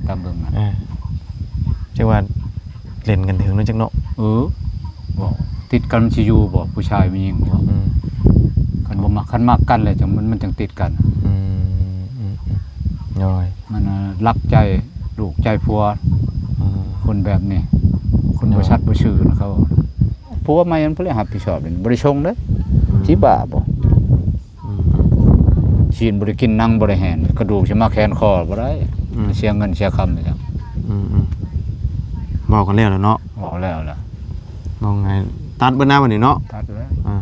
ຕາມເບິ່ງນະ ເອີ ຈັກວ່າ ເລ່ນກັນເຖິງນັ້ນຈັກເນາະ. ເອີ ເວົ້າຕິດກັນມັນຊິຢູ່ບໍ່ ຜູ້ຊາຍຜູ້ຍິງເວົ້າ ອືມ ຄັນບໍ່ມັກ ຄັນມັກກັນແລ້ວຈັ່ງ ມັນ ມັນຈັ່ງຕິດກັນ ອືມ ອືມ ອືມ ໂດຍ ມັນ ອາ ລັກໃຈລູກໃຈຜົວ ອືມ ຄົນແບບນີ້ ຄົນ ໂດຍ ບໍ່ສັດບໍ່ຊື່ນະ ເຂົາເວົ້າ ຜົວໃໝ່ມັນບໍ່ໄດ້ຮັບຜິດຊອບ ບໍ່ໄດ້ສົ່ງເດ້ ອືມ ຊິບ້າບໍ່? ອືມ ຊີ້ນບໍ່ໄດ້ກິນ ໜັງບໍ່ໄດ້ແຫ້ງ ກະດູກຊິມາແຂນຄໍບໍ່ໄດ້ ອືມ ເສຍເງິນເສຍຄຳນີ້ແຫຼະ ອືມໆ ເວົ້າກັນແລ້ວແຫຼະເນາະ ເວົ້າແລ້ວແຫຼະ ເວົ້າງ່າຍ ຕັດເບິດນະບັດນີ້ເນາະ ຕັດແລ້ວ ອ່າ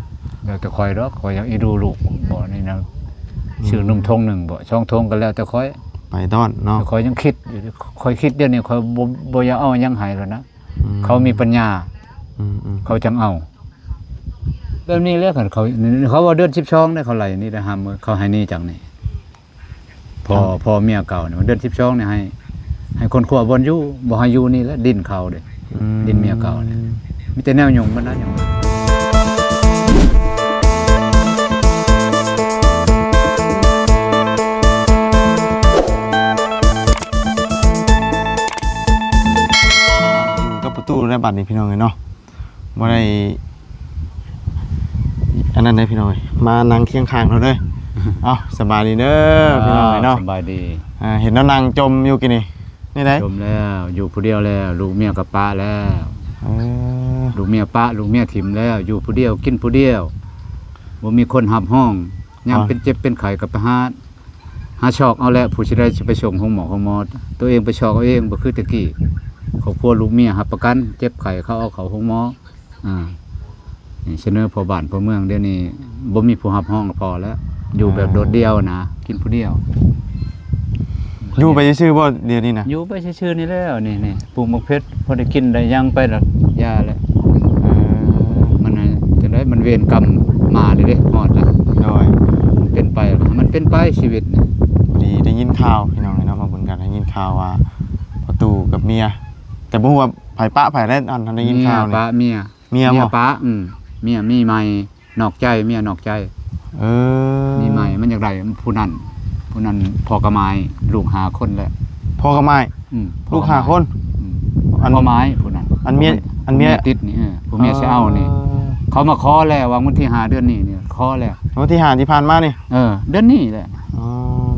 ແລ້ວແຕ່ຂ້ອຍດອກ ຂ້ອຍຢາກອີດູລູກບໍ່ນີ້ນະ ອືມ ຊື້ນົມຖົງໜຶ່ງບໍ່ ສອງຖົງກໍແລ້ວແຕ່ຂ້ອຍ ໄປຕ້ອນເນາະ ແຕ່ຂ້ອຍຍັງຄິດຢູ່ ຂ້ອຍຄິດດຽວນີ້ ຂ້ອຍບໍ່ ບໍ່ຢາກເອົາຫຍັງໃຫ້ແລ້ວນະ ອືມ ເຂົາມີປັນຍາ ອືມໆ ເຂົາຈັ່ງເອົາ ແບບນີ້ແຫຼະ ຄັນເຂົາ ເຂົາວ່າເດືອນສິບສອງເດ້ ເຂົາໄລ່ນີ້ໄດ້ຫ້າມ ເຂົາໃຫ້ໜີຈາກນີ້ ພໍ່ ພໍ່ເມຍເກົ່ານີ້ ເດືອນສິບສອງນີ້ໃຫ້ ໃຫ້ຄົ້ນຄວ້າບ່ອນຢູ່ ບໍ່ໃຫ້ຢູ່ນີ້ແຫຼະ ດິນເຂົາເດ້ ອືມ ດິນເມຍເກົ່ານີ້ ມີແຕ່ແນວຫຍຸ້ງມັນນະ ຫຍຸ້ງ ຢູ່ກັບປະຕູແລ້ວບັດນີ້ ພີ່ນ້ອງເອີຍເນາະ. ບໍ່ໄດ້ ອັນນັ້ນເດ້ພີ່ນ້ອງເອີຍ ມານັ່ງຄຽງຂ້າງເຮົາເດີ. ເອົ້າ ສະບາຍດີເດີພີ່ນ້ອງເອີຍເນາະ ສະບາຍດີ. ອ່າ ເຫັນລາວນັ່ງຈົ່ມຢູ່ກີ້ນີ້ ແນວໃດ? ຈົ່ມແລ້ວ ຢູ່ຜູ້ດຽວແລ້ວ ລູກເມຍກໍປະແລ້ວ. ເອີ ລູກເມຍປະ ລູກເມຍຖິ້ມແລ້ວ ຢູ່ຜູ້ດຽວ ກິນຜູ້ດຽວ ບໍ່ມີຄົນຮັບຮອງ ຍາມເປັນເຈັບເປັນໄຂ້ກໍໄປຫາ ຫາຊອກເອົາແຫຼະ ຜູ້ຊິໄດ້ຊິໄປສົ່ງໂຮງໝໍໂຮງໝໍ ຕົວເອງໄປຊອກເອົາເອງ ບໍ່ຄືແຕ່ກີ້ ຄອບຄົວລູກເມຍຮັບປະກັນ ເຈັບໄຂ້ເຂົາເອົາເຂົ້າໂຮງໝໍ ອ່າ ນີ້ສະເໜີພໍ່ບ້ານພໍ່ເມືອງ ດຽວນີ້ບໍ່ມີຜູ້ຮັບຮອງພໍແລ້ວ ຢູ່ແບບໂດດດ່ຽວນະ ກິນຜູ້ດຽວ. ຢູ່ໄປຊື່ໆບໍ່ດຽວນີ້ນະ? ຢູ່ໄປຊື່ໆນີ້ແຫຼະ ນີ້ໆ ປູກໝາກເຜັດ ພໍໄດ້ກິນໄດ້ຫຍັງໄປລະ ຢ່າແຫຼະ. ເອີ ມັນຈັ່ງໃດ ມັນເວນກຳມາເລີຍເດ້ ຮອດລະ. ໂດຍ ມັນເປັນໄປ ມັນເປັນໄປຊີວິດນີ້. ພໍດີໄດ້ຍິນຂ່າວພີ່ນ້ອງເນາະ ມາເບິ່ງກັນ ໄດ້ຍິນຂ່າວວ່າພໍ່ຕູ້ກັບເມຍ ແຕ່ບໍ່ຮູ້ວ່າໃຜປະໃຜໄດ້ ອັນໄດ້ຍິນຂ່າວນີ້ ເມຍປະເມຍ ເມຍບໍ່? ເມຍປະ ອືມ ເມຍມີໃໝ່ ນອກໃຈ ເມຍນອກໃຈ. ເອີ ມີໃໝ່ ມັນຢາກໄດ້ຜູ້ນັ້ນ ຜູ້ນັ້ນພໍກະໝາຍ ລູກຫ້າຄົນແລ້ວ. ພໍກະໝາຍ? ອືມ ລູກຫ້າຄົນ. ອືມ ອັນ ພໍກະໝາຍຜູ້ນັ້ນ ອັນເມຍ ອັນເມຍຕິດນີ້ ເອີ ຜູ້ເມຍຊິເອົານີ້ ເອີ ເຂົາມາຂໍແລ້ວ ວ່າວັນທີຫ້າເດືອນນີ້ນີ້ ຂໍແລ້ວ ວັນທີຫ້າທີ່ຜ່ານມານີ້. ເອີ ເດືອນນີ້ແຫຼະ. ອໍ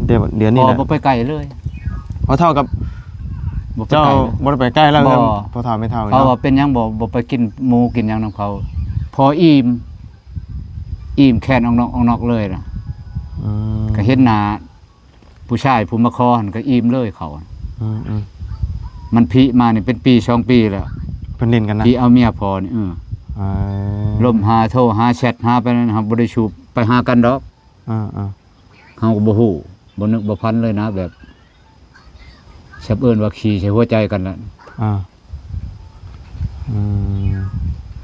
ເດືອນ ເດືອນນີ້ແຫຼະ ບໍ່ໄປໃກ້ເລີຍ. ພໍ່ເຖົ້າກັບ ບໍ່ໄປໃກ້ ເຈົ້າບໍ່ໄດ້ໄປໃກ້ແລ້ວ ພໍ່ເຖົ້າແມ່ເຖົ້າ ເຂົາວ່າເປັນຫຍັງບໍ່ ບໍ່ໄປກິນໝູກິນຫຍັງນຳເຂົາ ພໍອີ່ມ ອີ່ມແຄນອອກນອກ ອອກນອກເລີຍນະ. ອືມ ກໍເຫັນໜ້າຜູ້ຊາຍຜູ້ມາຂໍຫັ້ນກໍອີ່ມເລີຍເຂົາ. ອືມໆ ມັນຜີມານີ້ເປັນປີສອງປີແລ້ວ ເພິ່ນຫຼິ້ນກັນນະ ຜີເອົາເມຍພໍ່ນີ້. ເອີ ເອີ ລົມຫາ ໂທຫາ ແຊັດຫາ ໄປນັ້ນ ເຮົາບໍ່ໄດ້ຊູບໄປຫາກັນດອກ. ເອີໆ ເຮົາກໍບໍ່ຮູ້ ບໍ່ນຶກບໍ່ຝັນເລີຍນະ ແບບ ສັບເອີ້ນວ່າຂີ້ໃສ່ຫົວໃຈກັນລະ. ອ່າ ອືມ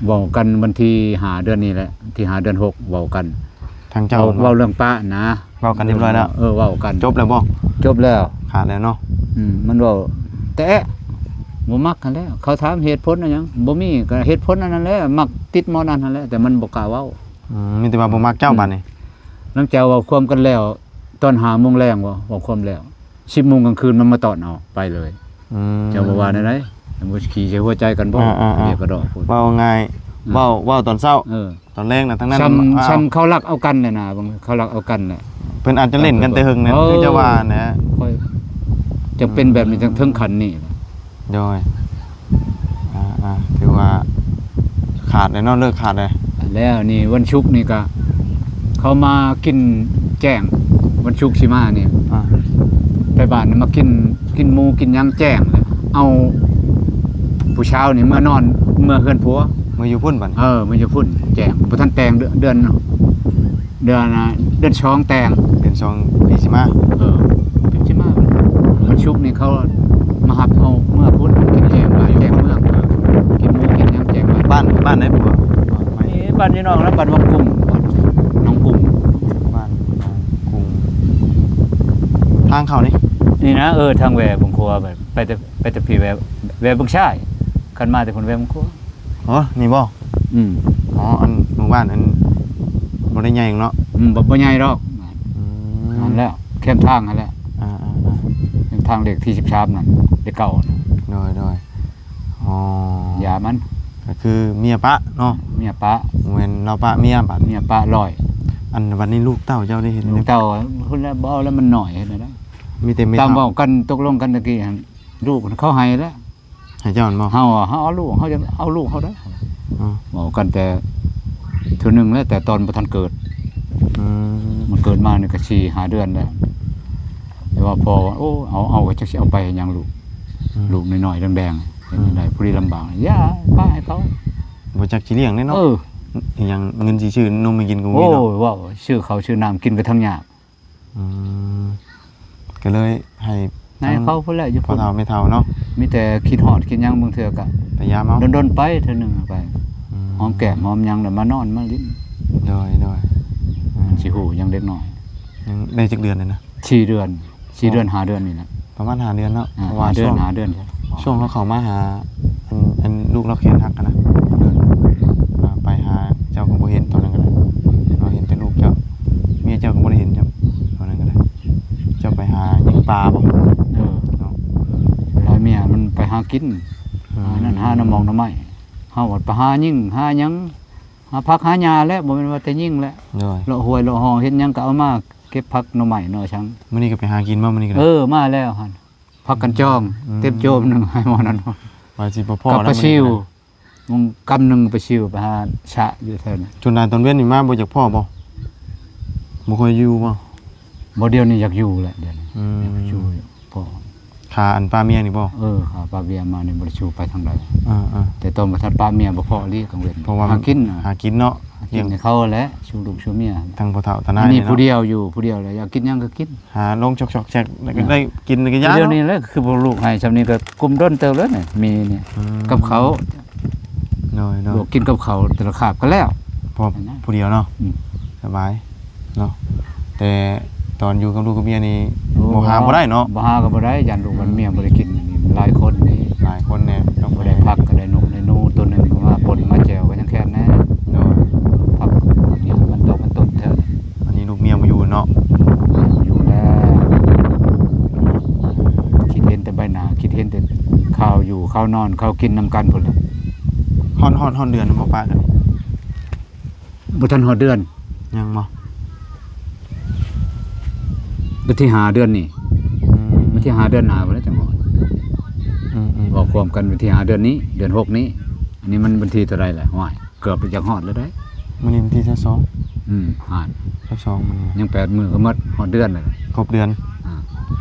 ເວົ້າກັນວັນທີຫ້າເດືອນນີ້ແຫຼະ ທີຫ້າເດືອນຫົກ ເວົ້າກັນ ທາງເຈົ້າ ເວົ້າ ເວົ້າເລື່ອງປະນະ ເວົ້າກັນຮຽບຮ້ອຍແລ້ວ. ເອີ ເວົ້າກັນ ຈົບແລ້ວບໍ່? ຈົບແລ້ວ ຂາດແລ້ວເນາະ. ອືມ ມັນເວົ້າແຕະ ບໍ່ມັກຫັ້ນແຫຼະ ເຂົາຖາມເຫດຜົນອັນຫຍັງ ບໍ່ມີ ກໍເຫດຜົນອັນນັ້ນແຫຼະ ມັກຕິດໝໍນັ້ນຫັ້ນແຫຼະ ແຕ່ມັນບໍ່ກ້າເວົ້າ. ອືມ ມີແຕ່ວ່າບໍ່ມັກເຈົ້າ ອືມ ບາດນີ້ ນຳເຈົ້າເວົ້າຄວາມກັນແລ້ວ ຕອນຫ້າໂມງແລງ ເວົ້າ ເວົ້າຄວາມແລ້ວ ສິບໂມງກາງຄືນມັນມາຕ້ອນເອົາໄປເລີຍ. ອືມ ເຈົ້າບໍ່ວ່າແນວໃດ? ບໍ່ຂີ້ໃສ່ຫົວໃຈກັນບໍ່? ອ່າໆໆ ດຽວກະດອກ ເວົ້າງ່າຍ ອ່າ ເວົ້າ ເວົ້າຕອນເຊົ້າ ເອີ ຕອນແລງນະ ທັງນັ້ນ ຊ່ຳ ອ່າ ຊ່ຳເຂົາລັກເອົາກັນແຫຼະນະ ເຂົາລັກເອົາກັນແຫຼະ. ເພິ່ນອາດຈະຫຼິ້ນກັນແຕ່ເຫິງນະ ເອີ ຄືເຈົ້າວ່ານະ ຂ້ອຍຈັ່ງເປັນແບບນີ້ ຈັ່ງເຖິງຂັ້ນນີ້. ໂດຍ ອ່າໆ ຖືວ່າຂາດແລ້ວເນາະ ເລີກຂາດແລ້ວ. ແລ້ວນີ້ວັນສຸກນີ້ກະ ເຂົາມາກິນແຈ້ງ ວັນສຸກຊິມານີ້ ອ່າ ໄປບ້ານນີ້ມາກິນ ກິນໝູກິນຫຍັງແຈ້ງແລ້ວ ເອົາຜູ້ສາວນີ້ເມືອນອນ ເມືອເຮືອນຜົວ ເມືອຢູ່ພຸ້ນບັດນີ້. ເອີ ເມືອຢູ່ພຸ້ນແຈ້ງ ບໍ່ທັນແຕ່ງ ເດືອນ ເດືອນ ເດືອນ ອ່າ ເດືອນສອງແຕ່ງ ເດືອນສອງປີຊິມາ. ເອີ ປີຊິມາ ວັນສຸກນີ້ເຂົາມາຮັບເອົາເມືອພຸ້ນ ກິນແຈມບ້ານແຈມເມືອງ ກິນໝູກິນຫຍັງແຈມບ້ານ. ບ້ານ ບ້ານໃດ? ບ້ານຢູ່ນອກນະ ບ້ານວັງກຸງ ໜອງກຸງ ບ້ານໜອງກຸງ. ທາງເຂົ້ານີ້ ນີ້ນະ ເອີ ທາງແວ່ບົງຂົວ ໄປແຕ່ ໄປແຕ່ພີ້ແວ່ ແວ່ບຶງຊາຍ ຄັນມາແຕ່ພຸ້ນແວ່ບຶງຂົວ. ອໍ ນີ້ບໍ່? ອືມ ອໍ ອັນໝູ່ບ້ານ ອັນບໍ່ໄດ້ໃຫຍ່ເນາະ. ອືມ ບໍ່ ບໍ່ໃຫຍ່ດອກ. ອືມ ຫັ້ນແຫຼະ ແຄມທາງຫັ້ນແຫຼະ. ອ່າໆໆ ແຄມທ ທາງເລກທີສິບສາມນັ້ນ ເລກເກົ້ານະ ໂດຍ ໂດຍ ອໍ ຢ່າມັນ ກໍຄືເມຍປະເນາະ ເມຍປະ ບໍ່ແມ່ນລາວປະເມຍ ບາດ ເມຍປະຮ້ອຍ ອັນບັດນີ້ລູກເຕົ້າເຈົ້າໄດ້ເຫັນ ລູກເຕົ້າພຸ້ນແຫຼະ ບໍ່ເອົາແລ້ວ ມັນນ້ອຍ ເຮັດແນວໃດ ມີແຕ່ແມ່ເຖົ້າ ຕາມເວົ້າກັນ ຕົກລົງກັນຕະກີ້ຫັ້ນ ລູກເຂົາໃຫ້ແລ້ວ ໃຫ້ເຈົ້າແມ່ນບໍ່? ເຮົາ ເຮົາເອົາລູກ ເຮົາຈະເອົາລູກເຮົາໄດ້ ອໍ ເວົ້າກັນແຕ່ເທື່ອໜຶ່ງແລ້ວ ແຕ່ຕອນບໍ່ທັນເກີດ ອືມ ມັນເກີດມານີ້ກໍສີ່ຫ້າເດືອນແລ້ວ ແຕ່ວ່າພໍ່ວ່າ ໂອ້ ເອົາ ເອົາ ຈັກຊິເອົາໄປເຮັດຫຍັງລູກ ອືມ ລູກນ້ອຍໆແດງໆ ເຮັດຈັ່ງໃດ ອືມ ຜູ້ທີ່ລຳບາກ ຢ່າ ປະໃຫ້ເຂົາ ບໍ່ຈັກຊິລ້ຽງເດ້ເນາະ ເອີ ອີຫຍັງ ເງິນຊິຊື້ນົມໃຫ້ກິນກໍບໍ່ມີເນາະ ໂອ້ຍ ເວົ້າ ຊື້ເຂົ້າຊື້ນ້ຳກິນກໍທັງຍາກ ອືມ ກໍເລີຍໃຫ້ ໃຫ້ເຂົາພຸ້ນແຫຼະ ຢູ່ພຸ້ນ ພໍ່ເຖົ້າແມ່ເຖົ້າເນາະ ມີແຕ່ຄິດຮອດຄິດຫຍັງ ບາງເທື່ອກໍໄປຢາມເອົາ ດົນໆໄປເທື່ອໜຶ່ງໄປ ອືມ ຫອມແກ້ມຫອມຫຍັງ ແລ້ວມານອນມາຫຼິ້ນ ໂດຍ ໂດຍ ອືມ ມັນຊິຮູ້ຫຍັງເດັກນ້ອຍ ຍັງໄດ້ຈັກເດືອນແລ້ວນະ? ສີ່ເດືອນ ສີ່ເດືອນ ໂອ້ ຫ້າເດືອນນີ້ແຫຼະ ປະມານຫ້າເດືອນເນາະ ອ່າ ເພາະວ່າ ຫ້າເດືອນ ຊ່ວງ ຫ້າເດືອນ ຊ່ວງເຮົາເຂົ້າມາຫາ ອັນ ອັນລູກລາວແຂນຫັກຫັ້ນນະ ເອີ ອ່າ ໄປຫາເຈົ້າກໍບໍ່ເຫັນຕອນນັ້ນກໍໄດ້ ເຮົາເຫັນແຕ່ລູກເຈົ້າ ເມຍເຈົ້າກໍບໍ່ໄດ້ເຫັນຊ້ຳຕອນນັ້ນກໍໄດ້ ເຈົ້າໄປຫາຍິງປ່າບໍ? ເອີ ເນາະ ລາວເມຍມັນໄປຫາກິນ ອືມ ຫານັ້ນຫາໜໍ່ໝອກໜໍ່ໄມ້ ເຮົາກໍໄປຫາຍິງຫາຫຍັງ ຫາຜັກຫາຫຍ້າແຫຼະ ບໍ່ແມ່ນວ່າແຕ່ຍິງແຫຼະ ໂດຍ ເລາະຫ້ວຍເລາະຮ່ອງ ເຮັດຫຍັງກໍເອົາມາ ເກັບຜັກໜໍ່ໄມ້ໜໍ່ສັງ ມື້ນີ້ກໍໄປຫາກິນບໍ່? ມື້ນີ້ກໍ ເອີ ມາແລ້ວຫັ້ນ ຜັກກັນຈອງ ອືມ ເຕັມໂຈມໜຶ່ງ ໃຫ້ໝໍນັ້ນ ວ່າຊິບໍ່ພໍ້ ກັບປາຊິວ ມື້ນີ້ກໍໄດ້ ມັນກຳໜຶ່ງປາຊິວ ໄປຫາຊະຢູ່ແຖວນັ້ນ ຈົນນານຕອນເວັນນີ້ມາບໍ່ຢາກພໍ້ບໍ່? ບໍ່ຄ່ອຍຢູ່ບໍ່? ບໍ່ ດຽວນີ້ຢາກຢູ່ແຫຼະ ດຽວນີ້ ອືມ ຢາກຢູ່ພໍ້ ຄາອັນປະເມຍນີ້ບໍ່? ເອີ ຄາປະເມຍມານີ້ບໍ່ໄດ້ຊູໄປທາງໃດ ເອີໆ ແຕ່ຕອນບໍ່ທັນປະເມຍບໍ່ພໍ້ລີກາງເວັນ ເພາະວ່າຫາກິນ ຫາກິນເນາະ ຫາກິນໃຫ້ເຂົາແຫຼະ ຊູລູກຊູເມຍ ທັງພໍ່ເຖົ້າຕາໜ້າຍນີ້ເນາະ ຜູ້ດຽວຢູ່ ຜູ້ດຽວແຫຼະ ຢາກກິນຫຍັງກໍກິນ ຫາລົງຊອກໆແຈກ ແລ້ວກໍໄດ້ກິນ ແລ້ວກໍຢາ ດຽວນີ້ແຫຼະ ຄືພວກລູກໃຫ້ຊ່ຳນີ້ກໍກຸ້ມດົນເຕີບແລ້ວນີ້ ມີນີ້ ອືມ ກັບເຂົາ ໂດຍໆ ລວກກິນກັບເຂົາແຕ່ລະຄາບກໍແລ້ວ ເພາະຜູ້ດຽວເນາະ ອືມ ສະບາຍເນາະ ແຕ່ຕອນຢູ່ກັບລູກກັບເມຍນີ້ ໂອ້ ບໍ່ຫາບໍ່ໄດ້ເນາະ ບໍ່ຫາກໍບໍ່ໄດ້ ຢ້ານລູກ ອືມ ຢ້ານເມຍບໍ່ໄດ້ກິນ ອັນນີ້ຫຼາຍຄົນນີ້ ຫຼາຍຄົນແນ່ ຕ້ອງ ບໍ່ໄດ້ຜັກກໍໄດ້ນົກໄດ້ໜູ ໂຕໜຶ່ງກໍມາປົ່ນມາແຈ່ວກໍຍັງແຄນແນ່ ໂດຍ ຜັກນີ້ມັນຕົກມັນຕົ້ນແທ້ ອັນນີ້ລູກເມຍບໍ່ຢູ່ເນາະ ຢູ່ແລ້ວ ຄິດເຫັນແຕ່ໃບໜ້າ ຄິດເຫັນແຕ່ຄາວຢູ່ຄາວນອນ ຄາວກິນນຳກັນພຸ້ນແຫຼະ ຮອດ ຮອດ ຮອດເດືອນບໍ່ປະກັນ? ບໍ່ທັນຮອດເດືອນ ຍັງບໍ່? ວັນທີຫ້າເດືອນນີ້ ອືມ ວັນທີຫ້າເດືອນໜ້າພຸ້ນແຫຼະຈັ່ງຮອດ ອືມໆ ເວົ້າຄວາມກັນວັນທີຫ້າເດືອນນີ້ ເດືອນຫົກນີ້ ອັນນີ້ມັນວັນທີເທົ່າໃດລະ? ຫ້ວຍ ເກືອບຈະຮອດແລ້ວເດ້ ມື້ນີ້ວັນທີຊາວສອງ ອືມ ຮອດ ຊາວສອງມື້ນີ້ ຍັງແປດມື້ກໍໝົດຮອດເດືອນແລ້ວ ຄົບເດືອນ ອ່າ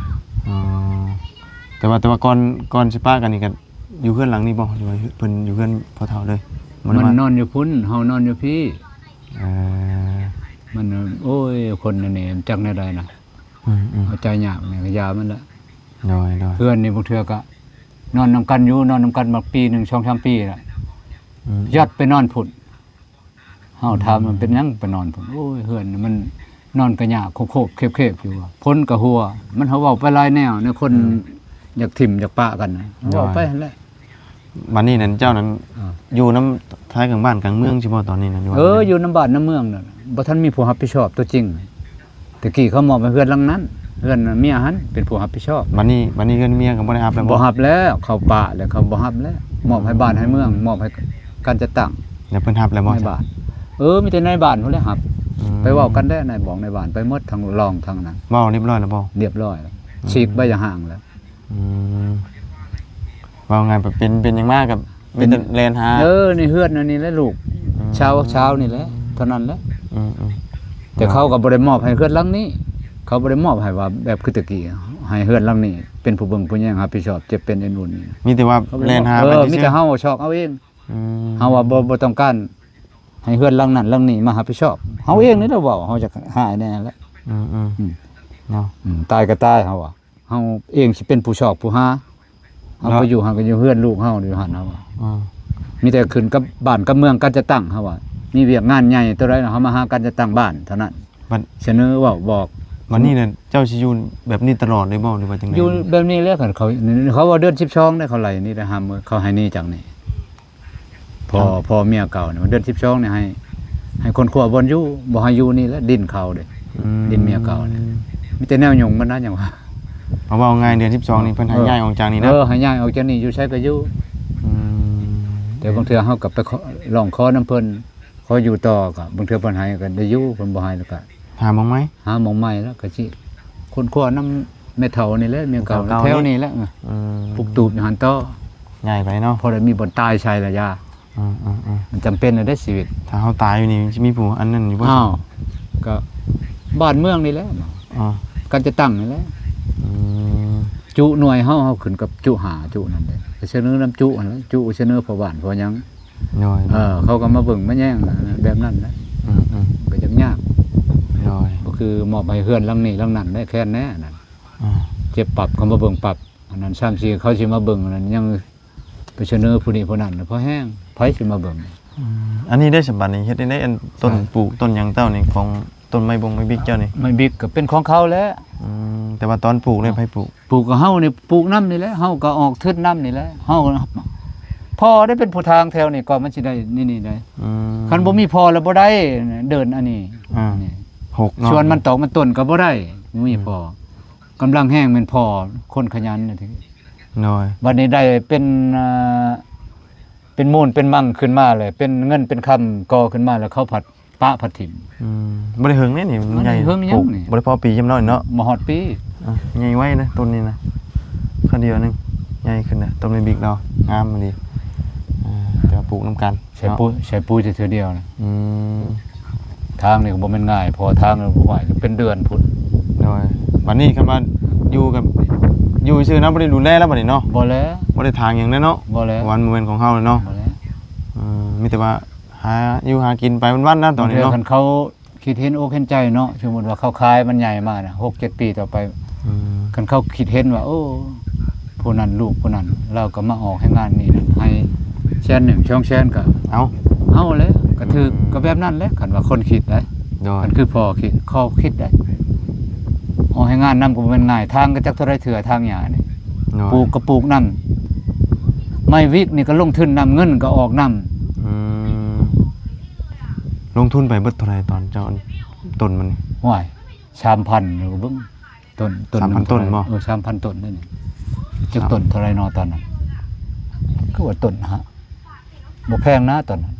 ອໍ ແຕ່ວ່າ ແຕ່ວ່າກ່ອນ ກ່ອນຊິປະກັນນີ້ກໍຢູ່ເຮືອນຫຼັງນີ້ບໍ່ ຫຼືວ່າເພິ່ນຢູ່ເຮືອນພໍ່ເຖົ້າເລີຍ? ມັນນອນຢູ່ພຸ້ນ ເຮົານອນຢູ່ພີ້ ເອີ ມັນ ໂອ້ຍ ຄົນອັນນີ້ຈັກແນວໃດນະ ອືມໆ ເອົາໃຈຍາກນີ້ກໍຢ່າມັນລະ ໂດຍໆ ເຮືອນນີ້ບາງເທື່ອກໍນອນນຳກັນຢູ່ ນອນນຳກັນມາປີໜຶ່ງ ສອງສາມປີລະ ອືມ ຍັດໄປນອນພຸ້ນ ເຮົາຖາມມັນເປັນຫຍັງໄປນອນພຸ້ນ ໂອ້ຍ ເຮືອນມັນນອນກະຍາກໂຄບໆເຄບໆຢູ່ວ່າ ຝົນກະຫົວ ມັນເຮົາເວົ້າໄປຫຼາຍແນວ ແນວຄົນ ອືມ ຢາກຖິ້ມຢາກປະກັນນະ ເວົ້າໄປຫັ້ນແຫຼະ ບັດນີ້ນັ້ນເຈົ້ານັ້ນ ອ່າ ຢູ່ນຳທ້າຍກາງບ້ານກາງເມືອງຊິບໍ່ຕອນນີ້ນະ ເອີ ຢູ່ນຳບ້ານນຳເມືອງນັ້ນ ບໍ່ທັນມີຜູ້ຮັບຜິດຊອບຕົວຈິງ ແຕ່ກີ້ເຂົາມອບໃຫ້ເຮືອນຫຼັງນັ້ນ ເຮືອນເມຍຫັ້ນເປັນຜູ້ຮັບຜິດຊອບ ບັດນີ້ ບັດນີ້ເຮືອນເມຍກໍບໍ່ໄດ້ຮັບແລ້ວບໍ່? ບໍ່ຮັບແລ້ວ ເຂົາປະແລ້ວ ເຂົາບໍ່ຮັບແລ້ວ ມອບໃຫ້ບ້ານໃຫ້ເມືອງ ມອບໃຫ້ການຈັດຕັ້ງ ແລ້ວເພິ່ນຮັບແລ້ວບໍ່? ນາຍບ້ານ ເອີ ມີແຕ່ນາຍບ້ານພຸ້ນແຫຼະຮັບ ອືມ ໄປເວົ້າກັນແລ້ວ ນາຍບອກນາຍບ້ານ ໄປໝົດທັງລອງທັງນັ້ນ ເວົ້າຮຽບຮ້ອຍແລ້ວບໍ່? ຮຽບຮ້ອຍແລ້ວ ອືມ ສີກໃບຢ່າຮ້າງແລ້ວ ອືມ ເວົ້າງ່າຍ ເປັນ ເປັນຫຍັງມາກໍມີແຕ່ແລ່ນຫາ ເອີ ໃນເຮືອນອັນນີ້ແຫຼະລູກ ອືມ ຊາວ ຊາວນີ້ແຫຼະ ເທົ່ານັ້ນແຫຼະ ອືມໆ ແຕ່ເຂົາກໍບໍ່ໄດ້ມອບໃຫ້ເຮືອນຫຼັງນີ້ ເຂົາບໍ່ໄດ້ມອບໃຫ້ວ່າແບບຄືແຕ່ກີ້ ໃຫ້ເຮືອນຫຼັງນີ້ເປັນຜູ້ເບິ່ງຜູ້ແຍງ ຮັບຜິດຊອບເຈັບເປັນເອັນອຸ່ນນີ້ ມີແຕ່ວ່າແລ່ນຫາ ເອີ ມີແຕ່ເຮົາຊອກເອົາເອງ ອືມ ເຮົາວ່າບໍ່ ບໍ່ຕ້ອງການໃຫ້ເຮືອນຫຼັງນັ້ນຫຼັງນີ້ມາຮັບຜິດຊອບ ເຮົາເອງນີ້ແຫຼະເວົ້າ ເຮົາຢາກຫາຍແນ່ແຫຼະ ອືມໆ ອືມ ເນາະ ອືມ ຕາຍກໍຕາຍ ເຮົາວ່າ ເຮົາເອງຊິເປັນຜູ້ຊອກຜູ້ຫາ ເຮົາ ເນາະ ໄປຢູ່ຫັ້ນກໍຢູ່ເຮືອນລູກເຮົາຢູ່ຫັ້ນ ເຮົາວ່າ ອືມ ມີແຕ່ຂຶ້ນກັບບ້ານກັບເມືອງ ການຈັດຕັ້ງ ເຮົາວ່າ ມີວຽກງານໃຫຍ່ຕົວໃດ ເຮົາມາຫາການຈັດຕັ້ງບ້ານເທົ່ານັ້ນ ບັດ ສະເໜີເວົ້າບອກ ບັດນີ້ນະ ເຈົ້າຊິຢູ່ແບບນີ້ຕະຫຼອດເລີຍບໍ່ ຫຼືວ່າຈັ່ງໃດ? ຢູ່ແບບນີ້ແຫຼະ ຄັນເຂົາ ເຂົາວ່າເດືອນສິບສອງເດ້ ເຂົາໄລ່ນີ້ໄດ້ຫ້າມເມືອ ເຂົາໃຫ້ໜີຈາກນີ້ ພໍ່ ພໍ່ເມຍເກົ່ານີ້ ເດືອນສິບສອງນີ້ໃຫ້ ໃຫ້ຄົ້ນຄວ້າບ່ອນຢູ່ ບໍ່ໃຫ້ຢູ່ນີ້ແຫຼະ ດິນເຂົາເດ້ ອືມ ດິນເມຍເກົ່ານີ້ ມີແຕ່ແນວຫຍຸ້ງມັນນະ ຫຍັງວ່າ ເອົາເວົ້າງ່າຍ ເດືອນສິບສອງນີ້ເພິ່ນໃຫ້ ເອີ ຍ້າຍອອກຈາກນີ້ເນາະ. ເອີ ໃຫ້ຍ້າຍອອກຈາກນີ້ ຢູ່ໃສກໍຢູ່. ອືມ ແຕ່ບາງເທື່ອເຮົາກໍໄປຂໍ ຮ້ອງຂໍນຳເພິ່ນ ຂໍຢູ່ຕໍ່ ກໍບາງເທື່ອເພິ່ນໃຫ້ກໍໄດ້ຢູ່ ເພິ່ນບໍ່ໃຫ້ແລ້ວກໍ ຫາໝ່ອງໃໝ່ ຫາໝ່ອງໃໝ່ ແລ້ວກໍຊິຄົ້ນຄວ້ານຳແມ່ເຖົ້ານີ້ແຫຼະ ເມຍເກົ່າ ແຖວນີ້ແຫຼະ. ອືມ ປຸກຕູບຢູ່ຫັ້ນຕໍ່ ຍ້າຍໄປເນາະ ພໍໄດ້ມີບ່ອນຕາຍໃສ່ລະຢາ. ອືມໆໆ ມັນຈຳເປັນແລ້ວເດ້ຊີວິດ. ຖ້າເຮົາຕາຍຢູ່ນີ້ ມັນຊິມີຜູ້ອັນນັ້ນຢູ່ບໍ່? ອ້າວ ກໍບ້ານເມືອງນີ້ແຫຼະ ອໍ ການຈັດຕັ້ງນີ້ແຫຼະ. ອືມ ຈຸໜ່ວຍເຮົາ ເຮົາຂຶ້ນກັບຈຸຫ້າຈຸນັ້ນເດ້ ໄປສະເໜີນຳຈຸຫັ້ນແຫຼະ ຈຸສະເໜີພໍ່ບ້ານພໍ່ຫຍັງ. ໂດຍ ເອີ ເຂົາກໍມາເບິ່ງມາແຍງແບບນັ້ນແຫຼະ. ອືມໆ ກໍຍັງຍາກ. ໂດຍ ບໍ່ຄືມອບໃຫ້ເຮືອນຫຼັງນີ້ຫຼັງນັ້ນໄດ້ ແຄນແດ່ອັນນັ້ນ. ອ່າ ເຈັບປັບ ເຂົາມາເບິ່ງປັບ ອັນນັ້ນ ຊາມສີ່ ເຂົາຊິມາເບິ່ງ ອັນນັ້ນ ຍັງໄປສະເໜີຜູ້ນີ້ຜູ້ນັ້ນ ພໍແຮງ ໃຜຊິມາເບິ່ງ? ອືມ ອັນນີ້ໄດ້ສຳບັດນີ້ ເຮັດຈັ່ງໃດ? ອັນຕົ້ນ ໃຊ່ ປູກຕົ້ນຫຍັງເຈົ້ານີ້ ຂອງຕົ້ນໄມ້ບົງໄມ້ບິກເຈົ້ານີ້? ໄມ້ບິກກໍເປັນຂອງເຂົາແຫຼະ. ອືມ ແຕ່ວ່າຕອນປູກເລີຍ ໃຜປູກ? ປູກກໍເຮົານີ້ ປູກນຳນີ້ແຫຼະ ເຮົາກໍອອກທຶນນຳນີ້ແຫຼະ. ເຮົາ ພໍ່ໄດ້ເປັນຜູ້ທາງແຖວນີ້ ກໍມັນຊິໄດ້ນີ້ໆໄດ໋. ອືມ ຄັນບໍ່ມີພໍ່ແລ້ວບໍ່ໄດ້ ເດີນອັນນີ້ ອ່າ ນີ້ ຫົກເນາະ ສວນມັນຕອກມັນຕົ້ນກໍບໍ່ໄດ້ ບໍ່ມີ ອືມ ພໍ່. ກຳລັງແຮງແມ່ນພໍ່ ຄົນຂະຫຍັນນະ. ໂດຍ ບັດນີ້ໄດ້ເປັນ ເອີ ເປັນມູນເປັນມັງຂຶ້ນມາແລ້ວ ເປັນເງິນເປັນຄຳກໍ່ຂຶ້ນມາແລ້ວ ເຂົາພັດປະພັດຖິ້ມ. ອືມ ບໍ່ໄດ້ເຫິງເດ້ນີ້ ມັນໃຫຍ່ ບໍ່ໄດ້ເຫິງຫຍັງນີ້ ບໍ່ໄດ້ພໍປີຈຳເນາະ ເນາະ ບໍ່ຮອດປີ. ອ່ະ ໃຫຍ່ໄວນະຕົ້ນນີ້ນະ ຄາວດຽວໜຶ່ງໃຫຍ່ຂຶ້ນນະ. ຕົ້ນໄມ້ບິກເນາະ ງາມອີ່ຫຼີ. ເອີ ແຕ່ວ່າປູກນຳກັນ ໃສ່ ເນາະ ປຸ ໃສ່ປຸແຕ່ເທື່ອດຽວນະ. ອືມ ທາງນີ້ກໍບໍ່ແມ່ນງ່າຍ ເພາະວ່າທາງນີ້ບໍ່ໄຫວ ເປັນເດືອນພຸ້ນ. ໂດຍ ບັດນີ້ຄັນວ່າຢູ່ກັບ ຢູ່ຊື່ນະ ບໍ່ໄດ້ດູແລແລ້ວບັດນີ້ເນາະ? ບໍ່ແລ້ວ ບໍ່ໄດ້ຖາງຫຍັງແລ້ວເນາະ? ບໍ່ແລ້ວ ເພາະວ່າມັນບໍ່ແມ່ນຂອງເຮົາແລ້ວເນາະ? ບໍ່ແລ້ວ. ອືມ ມີແຕ່ວ່າຫາຢູ່ຫາກິນໄປວັນໆນະຕອນນີ້ເນາະ. ບາງເທື່ອຄັນເຂົາຄິດເຫັນອົກເຫັນໃຈເນາະ ສົມມຸດວ່າເຂົາຂາຍມັນໃຫຍ່ມານະ ຫົກເຈັດປີຕໍ່ໄປ ອືມ ຄັນເຂົາຄິດເຫັນວ່າ ໂອ້ ຜູ້ນັ້ນລູກຜູ້ນັ້ນ ລາວກໍມາອອກແຮງງານນີ້ນະ ໃຫ້ແສນໜຶ່ງ ສອງແສນ ກໍເອົາ ເອົາແຫຼະ ກໍຖືກ. ອືມ ກໍແບບນັ້ນແຫຼະ ຄັນວ່າຄົນຄິດໄດ໋. ໂດຍ ຄັນຄືພໍ່ຄິດ ເຂົາຄິດໄດ໋. ອອກແຮງງານນຳກໍບໍ່ແມ່ນງ່າຍ ທາງກໍຈັກເທົ່າໃດເທື່ອ ທາງຫຍ້ານີ້. ໂດຍ ປູກກໍປູກນຳ ໄມ້ວິກນີ້ກໍລົງທຶນນຳ ເງິນກໍອອກນຳ. ອືມ ລົງທຶນໄປເບິດເທົ່າໃດຕອນເຈົ້າ ຕົ້ນມັນນີ້? ໂອ້ຍ ສາມພັນ ຢູ່ເບິ່ງ ຕົ້ນ ຕົ້ນ ສາມພັນຕົ້ນບໍ່? ເອີ ສາມພັນຕົ້ນນີ້. ຈັກຕົ້ນເທົ່າໃດນໍຕອນນັ້ນ? ຄືວ່າຕົ້ນຫາ ບໍ່ແພງນະຕອນນັ້ນ.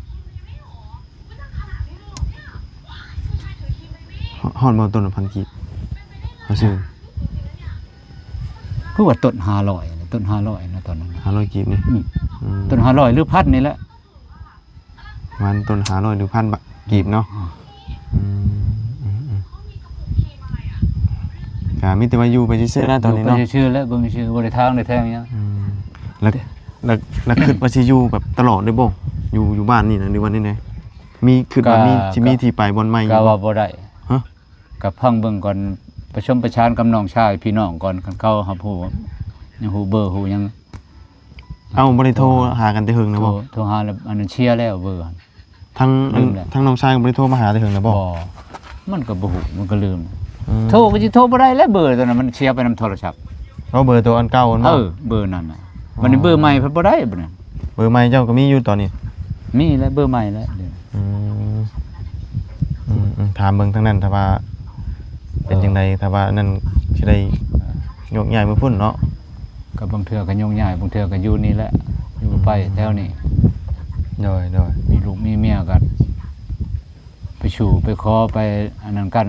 ຮ- ຮອດບໍ່ຕົ້ນລະພັນກີບ? ເຮົາຊື້ ຄືວ່າຕົ້ນຫ້າຮ້ອຍ ຕົ້ນຫ້າຮ້ອຍນະຕອນນັ້ນ. ຫ້າຮ້ອຍກີບນີ້? ອືມ ອືມ ຕົ້ນຫ້າຮ້ອຍ ຫຼື ພັນນີ້ແຫຼະ. ປະມານຕົ້ນຫ້າຮ້ອຍ ຫຼື ພັນບາດ ກີບເນາະ. ອືມ ອືມ ອືມ ອືມ ກະມີແຕ່ວ່າຢູ່ໄປຊື່ໆນະຕອນນີ້ເນາະ. ຢູ່ໄປຊື່ໆແຫຼະ ເບິ່ງຊື່ໆ ບໍ່ໄດ້ທາງໄດ້ແທງຫຍັງ. ອືມ ແລ້ວ ແລ້ວ ແລ້ວຄິດວ່າຊິຢູ່ແບບຕະຫຼອດເລີຍບໍ່? ຢູ່ ຢູ່ບ້ານນີ້ນະ ຫຼືວ່າແນວໃດ? ມີ ຄິດວ່າມີ ກະ ຊິມີທີ່ໄປບ່ອນໃໝ່ຢູ່ ກະວ່າບໍ່ໄດ້. ຮະ? ກໍຟັງເບິ່ງກ່ອນ ປະສົມປະສານກັບນ້ອງຊາຍພີ່ນ້ອງກ່ອນ ຄັນເຂົາຮັບຮູ້ ຍັງຮູ້ເບີຮູ້ຫຍັງ. ເອົ້າ ບໍ່ໄດ້ໂທຫາກັນແຕ່ເຫິງແລ້ວບໍ່? ໂທ ໂທຫາແລ້ວ ອັນນັ້ນເສຍແລ້ວເບີຫັ້ນ. ທາງ ທາງນ້ອງຊາຍກໍບໍ່ໄດ້ໂທມາຫາແຕ່ເຫິງແລ້ວບໍ່? ບໍ່ ມັນກໍບໍ່ຮູ້ ມັນກໍລືມ. ອືມ ໂທກໍຊິໂທບໍ່ໄດ້ແລ້ວ ເບີຕອນນັ້ນມັນເສຍໄປນຳໂທລະສັບ. ເອົາເບີໂຕອັນເກົ່າຫັ້ນບໍ່? ເອີ ເບີນັ້ນນະ. ອໍ ບັດນີ້ເບີໃໝ່ພັດບໍ່ໄດ້ບັດນີ້. ເບີໃໝ່ເຈົ້າກໍມີຢູ່ຕອນນີ້? ມີແລ້ວ ເບີໃໝ່ແລ້ວ. ອືມ ອືມ ອືມ ຖາມເບິ່ງທາງນັ້ນ ຖ້າວ່າເປັນຈັ່ງໃດ ຖ້າວ່ານັ້ນຊິໄດ້ໂຍກຍ້າຍມາພຸ້ນເນາະ. ກໍບາງເທື່ອກໍໂຍກຍ້າຍ ບາງເທື່ອກໍຢູ່ນີ້ແຫຼະ ຢູ່ໄປແຖວນີ້. ໂດຍ ໂດຍ ມີລູກມີເມຍກໍໄປສູ່ໄປຂໍໄປອັນນັ້ນກັນ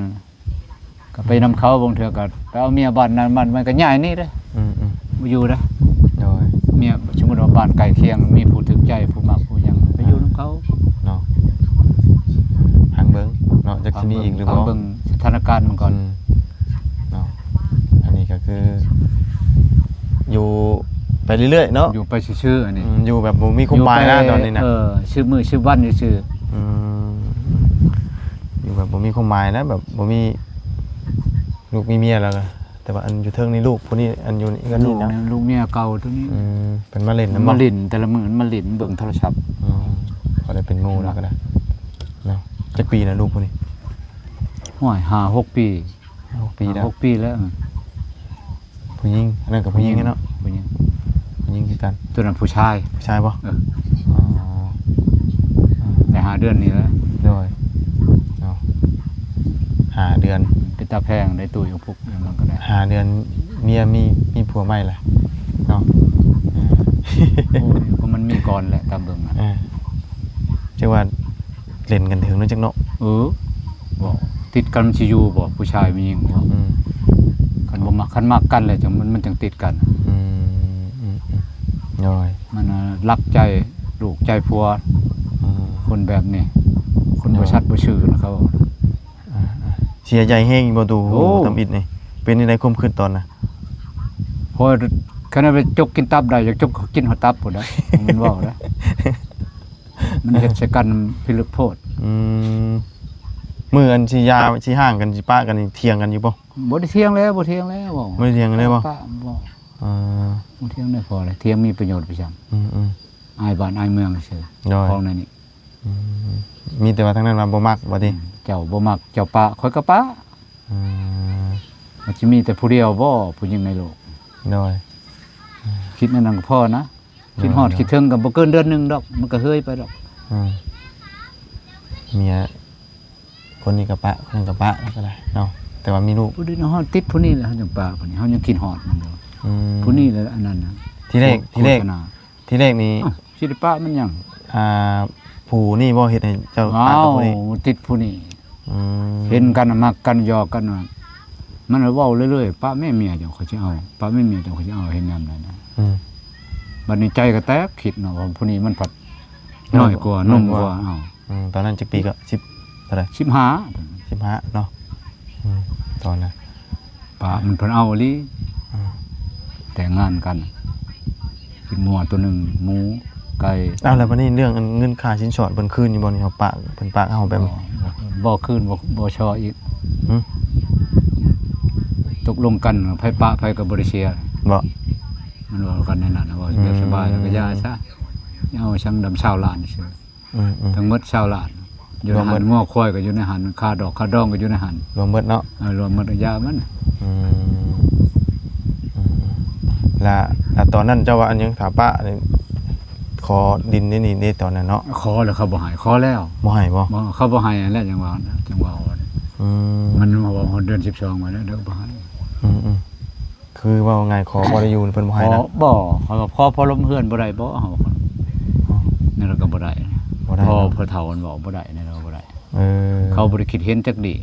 ກໍໄປນຳເຂົາ. ບາງເທື່ອກໍໄປເອົາເມຍບ້ານນັ້ນ ມັນ ມັນກໍຍ້າຍໜີເດ້. ອືມໆ ບໍ່ຢູ່ເດ້. ໂດຍ ເມຍ ສົມມຸດວ່າບ້ານໃກ້ຄຽງ ມີຜູ້ຖືກໃຈ ຜູ້ມັກຜູ້ຫຍັງ ໄປຢູ່ນຳເຂົາເນາະ. ຟັງເບິ່ງເນາະ ຈັກຊິມີອີກຫຼືບໍ່ ຟັງເບິ່ງສະຖານະການມັນກ່ອນ. ອືມ ເນາະ ອັນນີ້ກໍຄືຢູ່ໄປເລື້ອຍໆເນາະ. ຢູ່ໄປຊື່ໆ ອັນນີ້ ອືມ ຢູ່ແບບບໍ່ມີຄວາມໝາຍນະຕອນນີ້ນະ. ເອີ ຊິບມື້ຊິບວັນຊື່ໆ. ອືມ ຢູ່ແບບບໍ່ມີຄວາມໝາຍນະ ແບບບໍ່ມີລູກມີເມຍແລ້ວນະ. ແຕ່ວ່າອັນຢູ່ເທິງນີ້ລູກຜູ້ນີ້ ອັນຢູ່ນີ້ ເຮືອນນີ້ນະ ລູກເມຍເກົ່າໂຕນີ້. ອືມ ເພິ່ນມາຫຼິ້ນນຳບໍ່? ມາຫຼິ້ນ ແຕ່ລະມື້ມາຫຼິ້ນເບິ່ງໂທລະສັບ. ອືມ ພໍໄດ້ເປັນໝູ່ແລ້ວກໍໄດ້ເນາະ. ຈັກປີແລ້ວລູກຜູ້ນີ້? ໂອ້ຍ ຫ້າຫົກປີ. ຫົກປີແລ້ວ ຫົກປີແລ້ວ. ຜູ້ຍິງ ອັນນັ້ນກໍຜູ້ຍິງເນາະ. ຜູ້ຍິງ ຜູ້ຍິງຄືກັນ. ໂຕນັ້ນຜູ້ຊາຍ. ຜູ້ຊາຍບໍ່? ເອີ ອໍ ໄດ້ຫ້າເດືອນນີ້ແຫຼະ. ໂດຍ ເນາະ ຫ້າເດືອນ ເປັນຕາແພງໄດ້ ຕູ້ຢູ່ພຸກ ມັນກໍໄດ້ຫ້າເດືອນ. ເມຍມີ ມີຜົວໃໝ່ແລ້ວເນາະ. ເອີ ໂອ້ຍ ກໍມັນມີກ່ອນແຫຼະ ຕາມເບິ່ງນະ. ເອີ ຈັ່ງວ່າຫຼິ້ນກັນເຖິງເນາະ ຈັກເນາະ. ເອີ ບໍ່ ຕິດກັນມັນຊິຢູ່ບໍ່ ຜູ້ຊາຍຜູ້ຍິງບໍ່? ອືມ ຄັນບໍ່ມັກ ຄັນມັກກັນແລ້ວຈັ່ງມັນ ມັນຈັ່ງຕິດກັນ. ອືມ ອືມ ອືມ ໂດຍ ມັນນະລັກໃຈລູກໃຈຜົວ. ອືມ ຄົນແບບນີ້ ຄົນບໍ່ສັດບໍ່ຊື່ນະ ເຂົາເວົ້າ. ອ່າໆ ເສຍໃຈແຮງຢູ່ບໍ່ຕູ້ ໂອ້ ທຳອິດນີ້ ເປັນຈັ່ງໃດຄວາມຄິດຕອນນະ? ໂອ້ຍ ຄັນວ່າໄປຈົກກິນຕັບໄດ້ ຢາກຈົກກິນຮອດຕັບພຸ້ນນະ ມັນເວົ້ານະ ມັນເຮັດໃສ່ກັນພິລຶກໂພດ. ອືມ ມື້ອັນຊິຢ່າ ຊິຮ້າງກັນ ຊິປະກັນນີ້ ຖຽງກັນຢູ່ບໍ່? ບໍ່ໄດ້ຖຽງແລ້ວ ບໍ່ຖຽງແລ້ວ ບໍ່ໄດ້ຖຽງເລີຍບໍ່? ປະ ບໍ່ ເອີ ບໍ່ຖຽງໄດ້ພໍແລ້ວ ຖຽງມີປະໂຫຍດໄປຊັ້ນ. ອືມໆ ອາຍບ້ານອາຍເມືອງຊື່ ໂດຍ ຂອງແນວນີ້. ອືມ ມີແຕ່ວ່າທາງນັ້ນວ່າບໍ່ມັກບໍ່ຕິ? ອືມ ເຈົ້າບໍ່ມັກເຈົ້າປະ ຂ້ອຍກໍປະ. ອືມ ມັນຊິມີແຕ່ຜູ້ດຽວບໍ່ຜູ້ຍິງໃນໂລກ? ໂດຍ ຄິດແນວນັ້ນກໍພໍນະ. ໂດຍ ຄິດຮອດ ໂດຍ ຄິດເຖິງກໍບໍ່ເກີນເດືອນໜຶ່ງດອກ ມັນກໍເຫີຍໄປດອກ. ອືມ ເມຍຄົນນີ້ກໍປະ ຄົນນັ້ນກໍປະ ກໍໄດ້ເນາະ ແຕ່ວ່າມີລູກ. ຜູ້ນີ້ເຮົາຕິດຜູ້ນີ້ແຫຼະ ເຮົາຈັ່ງປະຜູ້ນີ້ ເຮົາຍັງຄິດຮອດມັນຢູ່. ອືມ ຜູ້ນີ້ແຫຼະ ອັນນັ້ນນະ ທີແລກ ໂຄ ທີແລກ ໂຄສະນາ. ທີແລກນີ້ ອ້າວ ຊິໄດ້ປະມັນຫຍັງ? ອ່າ ຜູ້ນີ້ບໍ່ເຮັດໃຫ້ເຈົ້າປະກັບຜູ້ນີ້? ຕິດຜູ້ນີ້. ອືມ ເຫັນກັນມັກກັນຫຍອກກັນ ມັນເວົ້າເລື້ອຍໆ ປະແມ່ເມຍເຈົ້າ ຂ້ອຍຊິເອົາ ປະແມ່ເມຍເຈົ້າ ຂ້ອຍຊິເອົາ ເຫັນຍາມໃດນະ. ອືມ ບັດນີ້ໃຈກໍແຕກ ຄິດເນາະ ວ່າຜູ້ນີ້ມັນພັດນ້ອຍກວ່າ ໜຸ່ມກວ່າ. ເອົາ ອືມ ຕອນນັ້ນຈັກປີກໍ ສິບ ເທົ່າໃດ? ສິບຫ້າ ສິບຫ້າເນາະ. ອືມ ຕອນນັ້ນ ປະມັນເພິ່ນເອົາອີ່ຫຼີ. ອືມ ແຕ່ງງານກັນ ກິນງົວໂຕໜຶ່ງ ໝູ ໄກ່. ອ້າວ ແລ້ວບັດນີ້ເລື່ອງອັນເງິນຄ່າສິນສອດເພິ່ນຄືນຢູ່ບໍ່ນີ້? ເຮົາປະ ເພິ່ນປະເຮົາແບບ ບໍ່ ບໍ່ຄືນ ບໍ່ ບໍ່ຊໍອີກ. ຫື? ຕົກລົງກັນ ໃຜປະໃຜກໍບໍ່ໄດ້ເສຍ. ບໍ່ ມັນເວົ້າກັນແນວນັ້ນ ເວົ້າແບບສະບາຍ ອືມ ແລ້ວກໍຢ່າຊະ ເອົາສັງດຳຊາວລ້ານຊື່. ອືມໆ ທັງໝົດຊາວລ້ານ ຢູ່ໃນຫັ້ນ ງົວຄວາຍກໍຢູ່ໃນຫັ້ນ ຄ່າດອກຄ່າດອງກໍຢູ່ໃນຫັ້ນ ລວມໝົດເນາະ. ເອີ ລວມໝົດ ຢ່າມັນ. ອືມ ອືມໆ ລະ ລະຕອນນັ້ນເຈົ້າວ່າອັນຫຍັງ ຖ້າປະນີ້ ຂໍດິນນີ້ເດ້ ຕອນນັ້ນເນາະ? ຂໍແລ້ວເຂົາບໍ່ໃຫ້ ຂໍແລ້ວ. ບໍ່ໃຫ້ບໍ່? ບໍ່ ເຂົາບໍ່ໃຫ້ຫັ້ນແຫຼະ ຈັ່ງວ່າ ຈັ່ງວ່າ. ອືມ ມັນມາເວົ້າຮອດເດືອນສິບສອງມາແລ້ວ ເດີ ບໍ່ໃຫ້. ອືມໆ ຄືເວົ້າງ່າຍ ຂໍບໍ່ໄດ້ຢູ່ ເພິ່ນບໍ່ໃຫ້ນະ? ບໍ່ ເຂົາວ່າຂໍພໍລົມເຮືອນບໍ່ໄດ້ບໍ່ ເຮົາ. ອໍ ນັ້ນລະກໍບໍ່ໄດ້ ບໍ່ໄດ້ ພໍ ເນາະ ພໍ່ເຖົ້າມັນເວົ້າບໍ່ໄດ້ ນັ້ນລະບໍ່ໄດ້. ເອີ ເຂົາບໍ່ໄດ້ຄິດເຫັນຈັກດີ້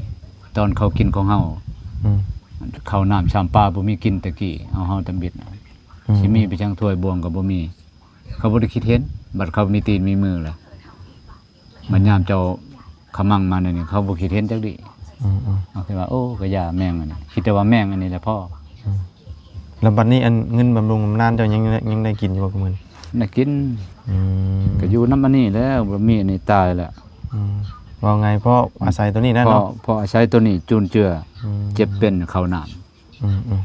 ຕອນເຂົາກິນຂອງເຮົາ. ອືມ ເຂົ້ານ້ຳຊຳປາບໍ່ມີກິນແຕ່ກີ້ ເອົາເຮົາຕຳອິດນະ. ອືມ ຊິມີໄປຈັ່ງຖ້ວຍບ່ວງກໍບໍ່ມີ ເຂົາບໍ່ໄດ້ຄິດເຫັນ ບັດເຂົາມີຕີນມີມືແລ້ວ. ບັດຍາມເຈົ້າຂະມັງມາແນວນີ້ ເຂົາບໍ່ຄິດເຫັນຈັກດີ້. ອືມໆ ເຂົາຄິດວ່າ ໂອ້ ກະຢ່າແມ່ງອັນນີ້ ຄິດແຕ່ວ່າແມ່ງອັນນີ້ແຫຼະພໍ. ອືມ ແລ້ວບັດນີ້ ອັນເງິນບຳລຸງບຳນານເຈົ້າຍັງ ຍັງໄດ້ກິນຢູ່ບໍ່ ກະມື້ນີ້? ໄດ້ກິນ. ອືມ ກະຢູ່ນຳອັນນີ້ແຫຼະ ບໍ່ມີອັນນີ້ຕາຍແລ້ວ. ອືມ ເວົ້າງ່າຍ ພໍອາໄສໂຕນີ້ແຫຼະເນາະ ພໍ ພໍອາໄສໂຕນີ້ຈູນເຈືອ. ອືມ ເຈັບເປັນເຂົ້ານ້ຳ. ອືມ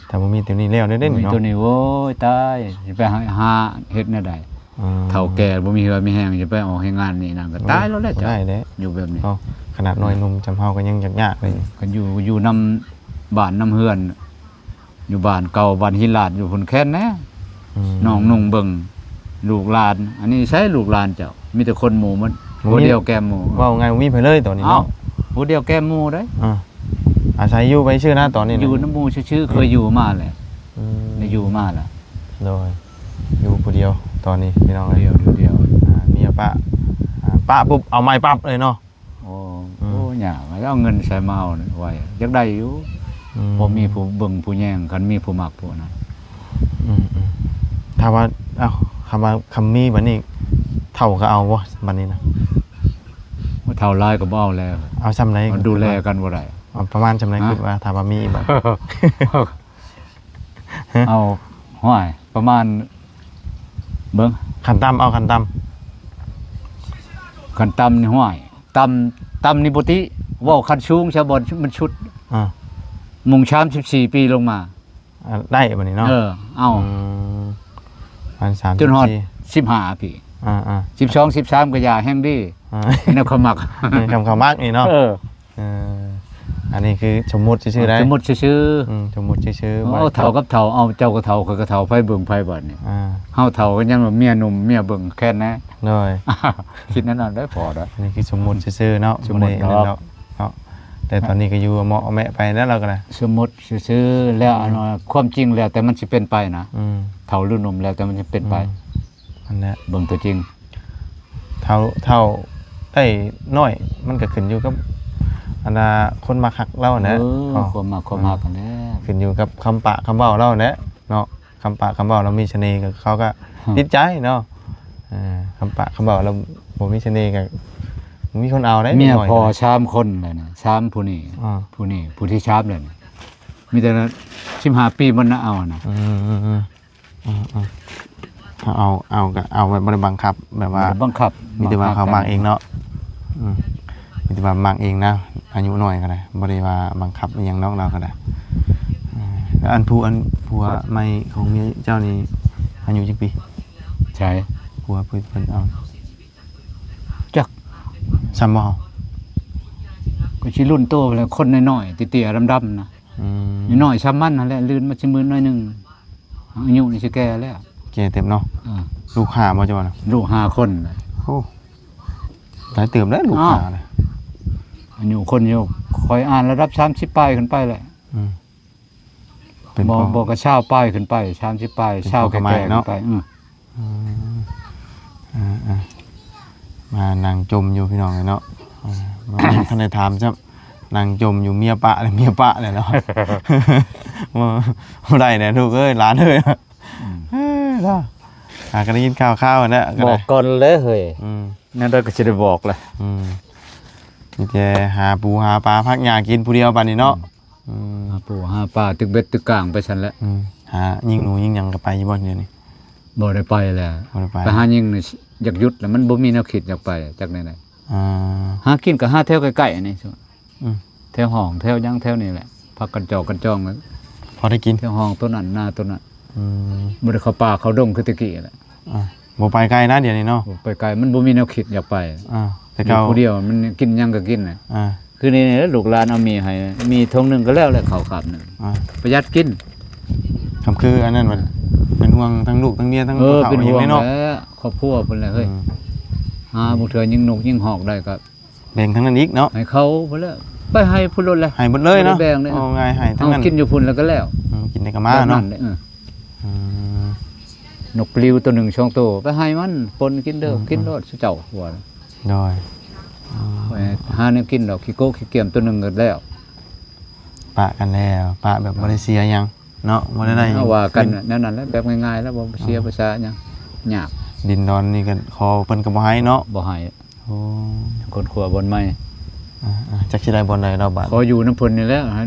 ໆ ຖ້າບໍ່ມີໂຕນີ້ແລ້ວເດ້ ບໍ່ມີ ເນາະ ໂຕນີ້ ໂອ້ຍ ຕາຍ ຊິໄປຫາ ຫາເຮັດແນວໃດ? ອືມ ເຖົ້າແກ່ບໍ່ມີເຫື່ອມີແຮງ ຊິໄປອອກແຮງງານນີ້ນັ້ນ ກໍ ໂອ້ຍ ຕາຍແລ້ວແຫຼະ ບໍ່ໄດ້ແຫຼະ ເຈົ້າ ຢູ່ແບບນີ້. ເອົ້າ ຂະໜາດນ້ອຍໜຸ່ມຈຳເຮົາກໍຍັງຍາກໆເລີຍ. ອືມ ຄັນຢູ່ ຢູ່ນຳບ້ານນຳເຮືອນ ຢູ່ບ້ານເກົ່າ ບ້ານຫີນລາດ ຢູ່ພຸ້ນແຄ້ນແດ່. ອືມ ນ້ອງນຸ່ງເບິ່ງລູກຫຼານ ອັນນີ້ໃສລູກຫຼານເຈົ້າ? ມີແຕ່ຄົນໝູ່ໝົດ ບໍ່ມີ ຫົວດຽວແກ້ມໝູ່. ເວົ້າງ່າຍ ບໍ່ມີໃຜເລີຍຕອນນີ້ເນາະ. ເອົ້າ ຫົວດຽວແກ້ມໝູ່ເດ້. ອ່າ ອາໄສຢູ່ໄປຊື່ນະຕອນນີ້ນະ ຢູ່ນຳໝູ່ຊື່ໆ ເຄີຍຢູ່ມາແຫຼະ. ອືມ ໄດ້ຢູ່ມາແລ້ວ ໂດຍ ຢູ່ຜູ້ດຽວຕອນນີ້ ພີ່ນ້ອງເອີຍ. ດຽວ ດຽວ ອ່າ ເມຍປະ ອ່າ ປະປຸບ ເອົາໃໝ່ປັບເລີຍເນາະ. ໂອ້ ອືມ ໂອ້ ຍາກ ແລ້ວເອົາເງິນໃສມາເອົາໄວ້? ຢາກໄດ້ຢູ່ ອືມ ພໍມີຜູ້ເບິ່ງຜູ້ແຍງ ຄັນມີຜູ້ມັກຜູ້ນັ້ນ. ອືມໆ ຖ້າວ່າ ເອົ້າ ຄຳວ່າ ຄຳມີບັດນີ້ ເຖົ້າກໍເອົາບໍ່ ບັດນີ້ນະ? ບໍ່ ເຖົ້າຫຼາຍກໍບໍ່ເອົາແລ້ວ. ເອົາສ່ຳໃດ? ມັນດູແລກັນບໍ່ໄດ້. ເອົາປະມານສ່ຳໃດ? ຮະ? ຄິດວ່າຖ້າວ່າມີບັດ ເອົາ ຫ້ວຍ ປະມານ ເບິ່ງ ຂັ້ນຕ່ຳ ເອົາຂັ້ນຕ່ຳ ຂັ້ນຕ່ຳນີ້ ຫ້ວຍ ຕ່ຳ ຕ່ຳນີ້ບໍ່ຕິ ເວົ້າຂັ້ນສູງຊະ ບໍ່ ມັນສຸດ. ອ່າ ມຸງສາມສິບສີ່ປີລົງມາ ອ່າ ໄດ້ບັດນີ້ເນາະ. ເອີ ເອົາ ອືມ ປະມານສາມສິບສີ່ ຈົນຮອດສິບຫ້າພີ້. ອ່າໆ ສິບສອງ ສິບສາມກໍຢ່າ ແຮງດີ. ອ່າ ແນວເຂົາມັກ ແນວເຂົາມັກນີ້ເນາະ. ເອີ ເອີ ອັນນີ້ຄືສົມມຸດຊື່ໆ ໄດ້ ສົມມຸດຊື່ໆ. ອືມ ສົມມຸດຊື່ໆ ເອົາເຖົ້າກັບເຖົ້າ ເອົາເຈົ້າກໍເຖົ້າ ຂ້ອຍກໍເຖົ້າ ໃຜເບິ່ງໃຜບັດນີ້? ອ່າ ເຮົາເຖົ້າກໍຍັງວ່າເມຍໜຸ່ມເມຍເບິ່ງແຄ່ນແນ່. ໂດຍ ຄິດແນວນັ້ນໄດ້ພໍດອກ. ອັນນີ້ຄືສົມມຸດຊື່ໆເນາະ ສົມມຸດດອກ ບໍ່ໄດ້ອັນນັ້ນດອກເນາະ. ແຕ່ຕອນນີ້ກໍຢູ່ເມາະແມະໄປແລ້ວ ລາວກໍໄດ້ ສົມມຸດຊື່ໆ ແລ້ວ ອືມ ອັນວ່າຄວາມຈິງແລ້ວແຕ່ມັນຊິເປັນໄປນະ ອືມ ເຖົ້າຫຼືໜຸ່ມແລ້ວແຕ່ມັນຊິເປັນໄປ ອືມ ອັນນັ້ນແຫຼະ ເບິ່ງຕົວຈິງ ເຖົ້າ ເຖົ້າໄດ້ນ້ອຍ ມັນກໍຂຶ້ນຢູ່ກັບ ອັນນ່າ ຄົນມັກຮັກລາວຫັ້ນແຫຼະ ເອີ ຄວາມມັກ ຄວາມຮັກຫັ້ນແຫຼະ ຂຶ້ນຢູ່ກັບຄຳປາກຄຳເວົ້າລາວຫັ້ນແຫຼະເນາະ ຄຳປາກຄຳເວົ້າລາວມີສະເໜ່ກໍ ເຂົາກໍ ຮະ ຕິດໃຈເນາະ ເອີ ຄຳປາກຄຳເວົ້າລາວບໍ່ມີສະເໜ່ກໍບໍ່ມີຄົນເອົາເດ້ ເມຍພໍ່ ນ້ອຍກໍ ສາມຄົນແລ້ວນະ ສາມ ຜູ້ນີ້ ອືມ ຜູ້ນີ້ຜູ້ທີສາມແລ້ວນະ ມີແຕ່ສິບຫ້າປີມັນນະເອົານະ ອືມໆ ອືມໆ ເອົາ ເອົາກໍເອົາ ບໍ່ໄດ້ບັງຄັບ ແບບວ່າ ບໍ່ໄດ້ບັງຄັບ ມີແຕ່ວ່າເຂົາມັກເອງເນາະ ອືມ ມີແຕ່ວ່າມັກເອງນະ ອາຍຸນ້ອຍກໍໄດ້ ບໍ່ໄດ້ວ່າບັງຄັບອີ່ຫຍັງດອກ ລາວກໍໄດ້ ອືມ ແລ້ວອັນຜູ້ ອັນຜົວໃໝ່ຂອງເມຍເຈົ້ານີ້ ອາຍຸຈັກປີ? ໃສ? ຜົວເພິ່ນ ເພິ່ນເອົາ ຈັກ ສ່ຳບໍ່? ກໍຊິລຸ້ນໂຕແຫຼະ ຄົນນ້ອຍໆ ເຕ້ຍໆ ດຳໆ ນະ ອືມ ນ້ອຍໆ ສ່ຳມັນຫັ້ນແຫຼະ ລື່ນມາຊິມືນໜ້ອຍໜຶ່ງ ອາຍຸນີ້ຊິແກ່ແລ້ວ ແກ່ເຕີບເນາະ ເອີ ລູກຫ້າບໍ່ເຈົ້ານະ? ລູກຫ້າຄົນນະ ໂອ້ ຫຼາຍເຕີບແລ້ວ ລູກຫ້ານະ ອາຍຸຄົນຢູ່ ຂ້ອຍອ່ານລະດັບສາມສິບປາຍຂຶ້ນໄປແຫຼະ ອືມ ເປັນ ບໍ່ ພໍ່ ບໍ່ກໍຊາວປາຍຂຶ້ນໄປ ສາມສິບປາຍ ເປັນ ຊາວ ພໍ່ກັບແມ່ ແກ່ໆ ເນາະ ຂຶ້ນໄປ ອືມ ອືມ ເອີໆ ມານັ່ງຈົ່ມຢູ່ພີ່ນ້ອງເອີຍເນາະ ເອີ ບໍ່ທັນໄດ້ຖາມຊ້ຳ ນັ່ງຈົ່ມຢູ່ ເມຍປະແລ້ວ ເມຍປະແລ້ວເນາະ ບໍ່ ບໍ່ໄດ້ແຫຼະລູກເອີຍ ຫຼານເອີຍ ອືມ ເອີ ລາວ ຫາກໍໄດ້ຍິນຂ່າວໆ ຫັ້ນແຫຼະ ກໍ ບອກກ່ອນແຫຼະເຮີ້ຍ ອືມ ແນວໃດກໍຊິໄດ້ບອກແຫຼະ ອືມ ມີແຕ່ຫາປູຫາປາ ພັກຫຍ້າກິນຜູ້ດຽວບາດນີ້ເນາະ ອືມ ອືມ ຫາປູຫາປາ ຕຶກເບັດຕຶກກາງໄປຊັ້ນແຫຼະ ອືມ ຫາຍິງໜູຍິງຫຍັງກໍໄປຢູ່ບໍ່ດຽວນີ້? ບໍ່ໄດ້ໄປແລ້ວ ບໍ່ໄດ້ໄປ ໄປຫາຍິງນີ້ ຢາກຢຸດແລ້ວ ມັນບໍ່ມີແນວຄິດຢາກໄປ ຈັກແນວໃດ ອ່າ ຫາກິນກໍຫາແຖວໃກ້ໆ ນີ້ ອືມ ແຖວຫ້ອງແຖວຫຍັງແຖວນີ້ແຫຼະ ພັກກັນຈອກກັນຈອງ ພໍໄດ້ກິນ ແຖວຫ້ອງໂຕນັ້ນ ນາໂຕນັ້ນ ອືມ ບໍ່ໄດ້ເຂົ້າປ່າເຂົ້າດົງຄືແຕ່ກີ້ແຫຼະ ອ່າ ບໍ່ໄປໄກນະດຽວນີ້ເນາະ ບໍ່ໄປໄກ ມັນບໍ່ມີແນວຄິດຢາກໄປ ອ່າ ແຕ່ເກົ່າ ຢູ່ຜູ້ດຽວ ມັນກິນຫຍັງກໍກິນນະ ອ່າ ຄືນີ້ແຫຼະ ລູກຫຼານເອົາໝີ່ໃຫ້ ໝີ່ຖົງໜຶ່ງກໍແລ້ວແຫຼະ ເຂົ້າຄາບໜຶ່ງ ອ່າ ປະຢັດກິນ ຄຳຄືອັນນັ້ນມັນ ເປັນຫ່ວງທັງລູກທັງເມຍ ທັງ ເອີ ພໍ່ເຖົ້າ ເປັນຫ່ວງ ຫຍັງເນາະ ແຫຼະ ຄອບຄົວເພິ່ນແຫຼະເຮີ້ຍ ອືມ ຫາ ອືມ ບາງເທື່ອຍິງນົກຍິງຮອກໄດ້ກໍ ແບ່ງທາງນັ້ນອີກເນາະ ໃຫ້ເຂົາພຸ້ນແຫຼະ ໄປໃຫ້ພຸ້ນໂລດແຫຼະ ໃຫ້ໝົດເລີຍເນາະ ບໍ່ໄດ້ແບ່ງເດ້ ເອົາງ່າຍໃຫ້ທັງນັ້ນ ເອົາກິນຢູ່ພຸ້ນແລ້ວກໍແລ້ວ ອືມ ກິນໄດ້ກໍມາເນາະ ແບບນັ້ນເດ້ ເອີ ອືມ ນົກປະລິວໂຕໜຶ່ງສອງໂຕ ໄປໃຫ້ມັນ ປົນກິນເດີ ອືມ ກິນໂລດ ອືມ ເຈົ້າວ່າ ໂດຍ ອືມ ຂ້ອຍຫາແນວກິນດອກ ຂີ້ໂກຂີ້ກຽມໂຕໜຶ່ງກໍແລ້ວ ປະກັນແລ້ວ ປະແບບບໍ່ໄດ້ເສຍຫຍັງ ເນາະ ບໍ່ໄດ້ໄດ້ຫຍັງ ວ່າກັນແນວນັ້ນແຫຼະ ແບບງ່າຍໆ ແລ້ວບໍ່ເສຍ ອ່າ ພາສາຫຍັງ ຍາກ ດິນດອນນີ້ກໍຂໍເພິ່ນກໍບໍ່ໃຫ້ເນາະ ບໍ່ໃຫ້ ໂອ້ ຄົ້ນຄວ້າບ່ອນໃໝ່ ອ່າໆ ຈັກຊິໄດ້ບ່ອນໃດເນາະບາດ ຂໍຢູ່ນຳເພິ່ນນີ້ແຫຼະ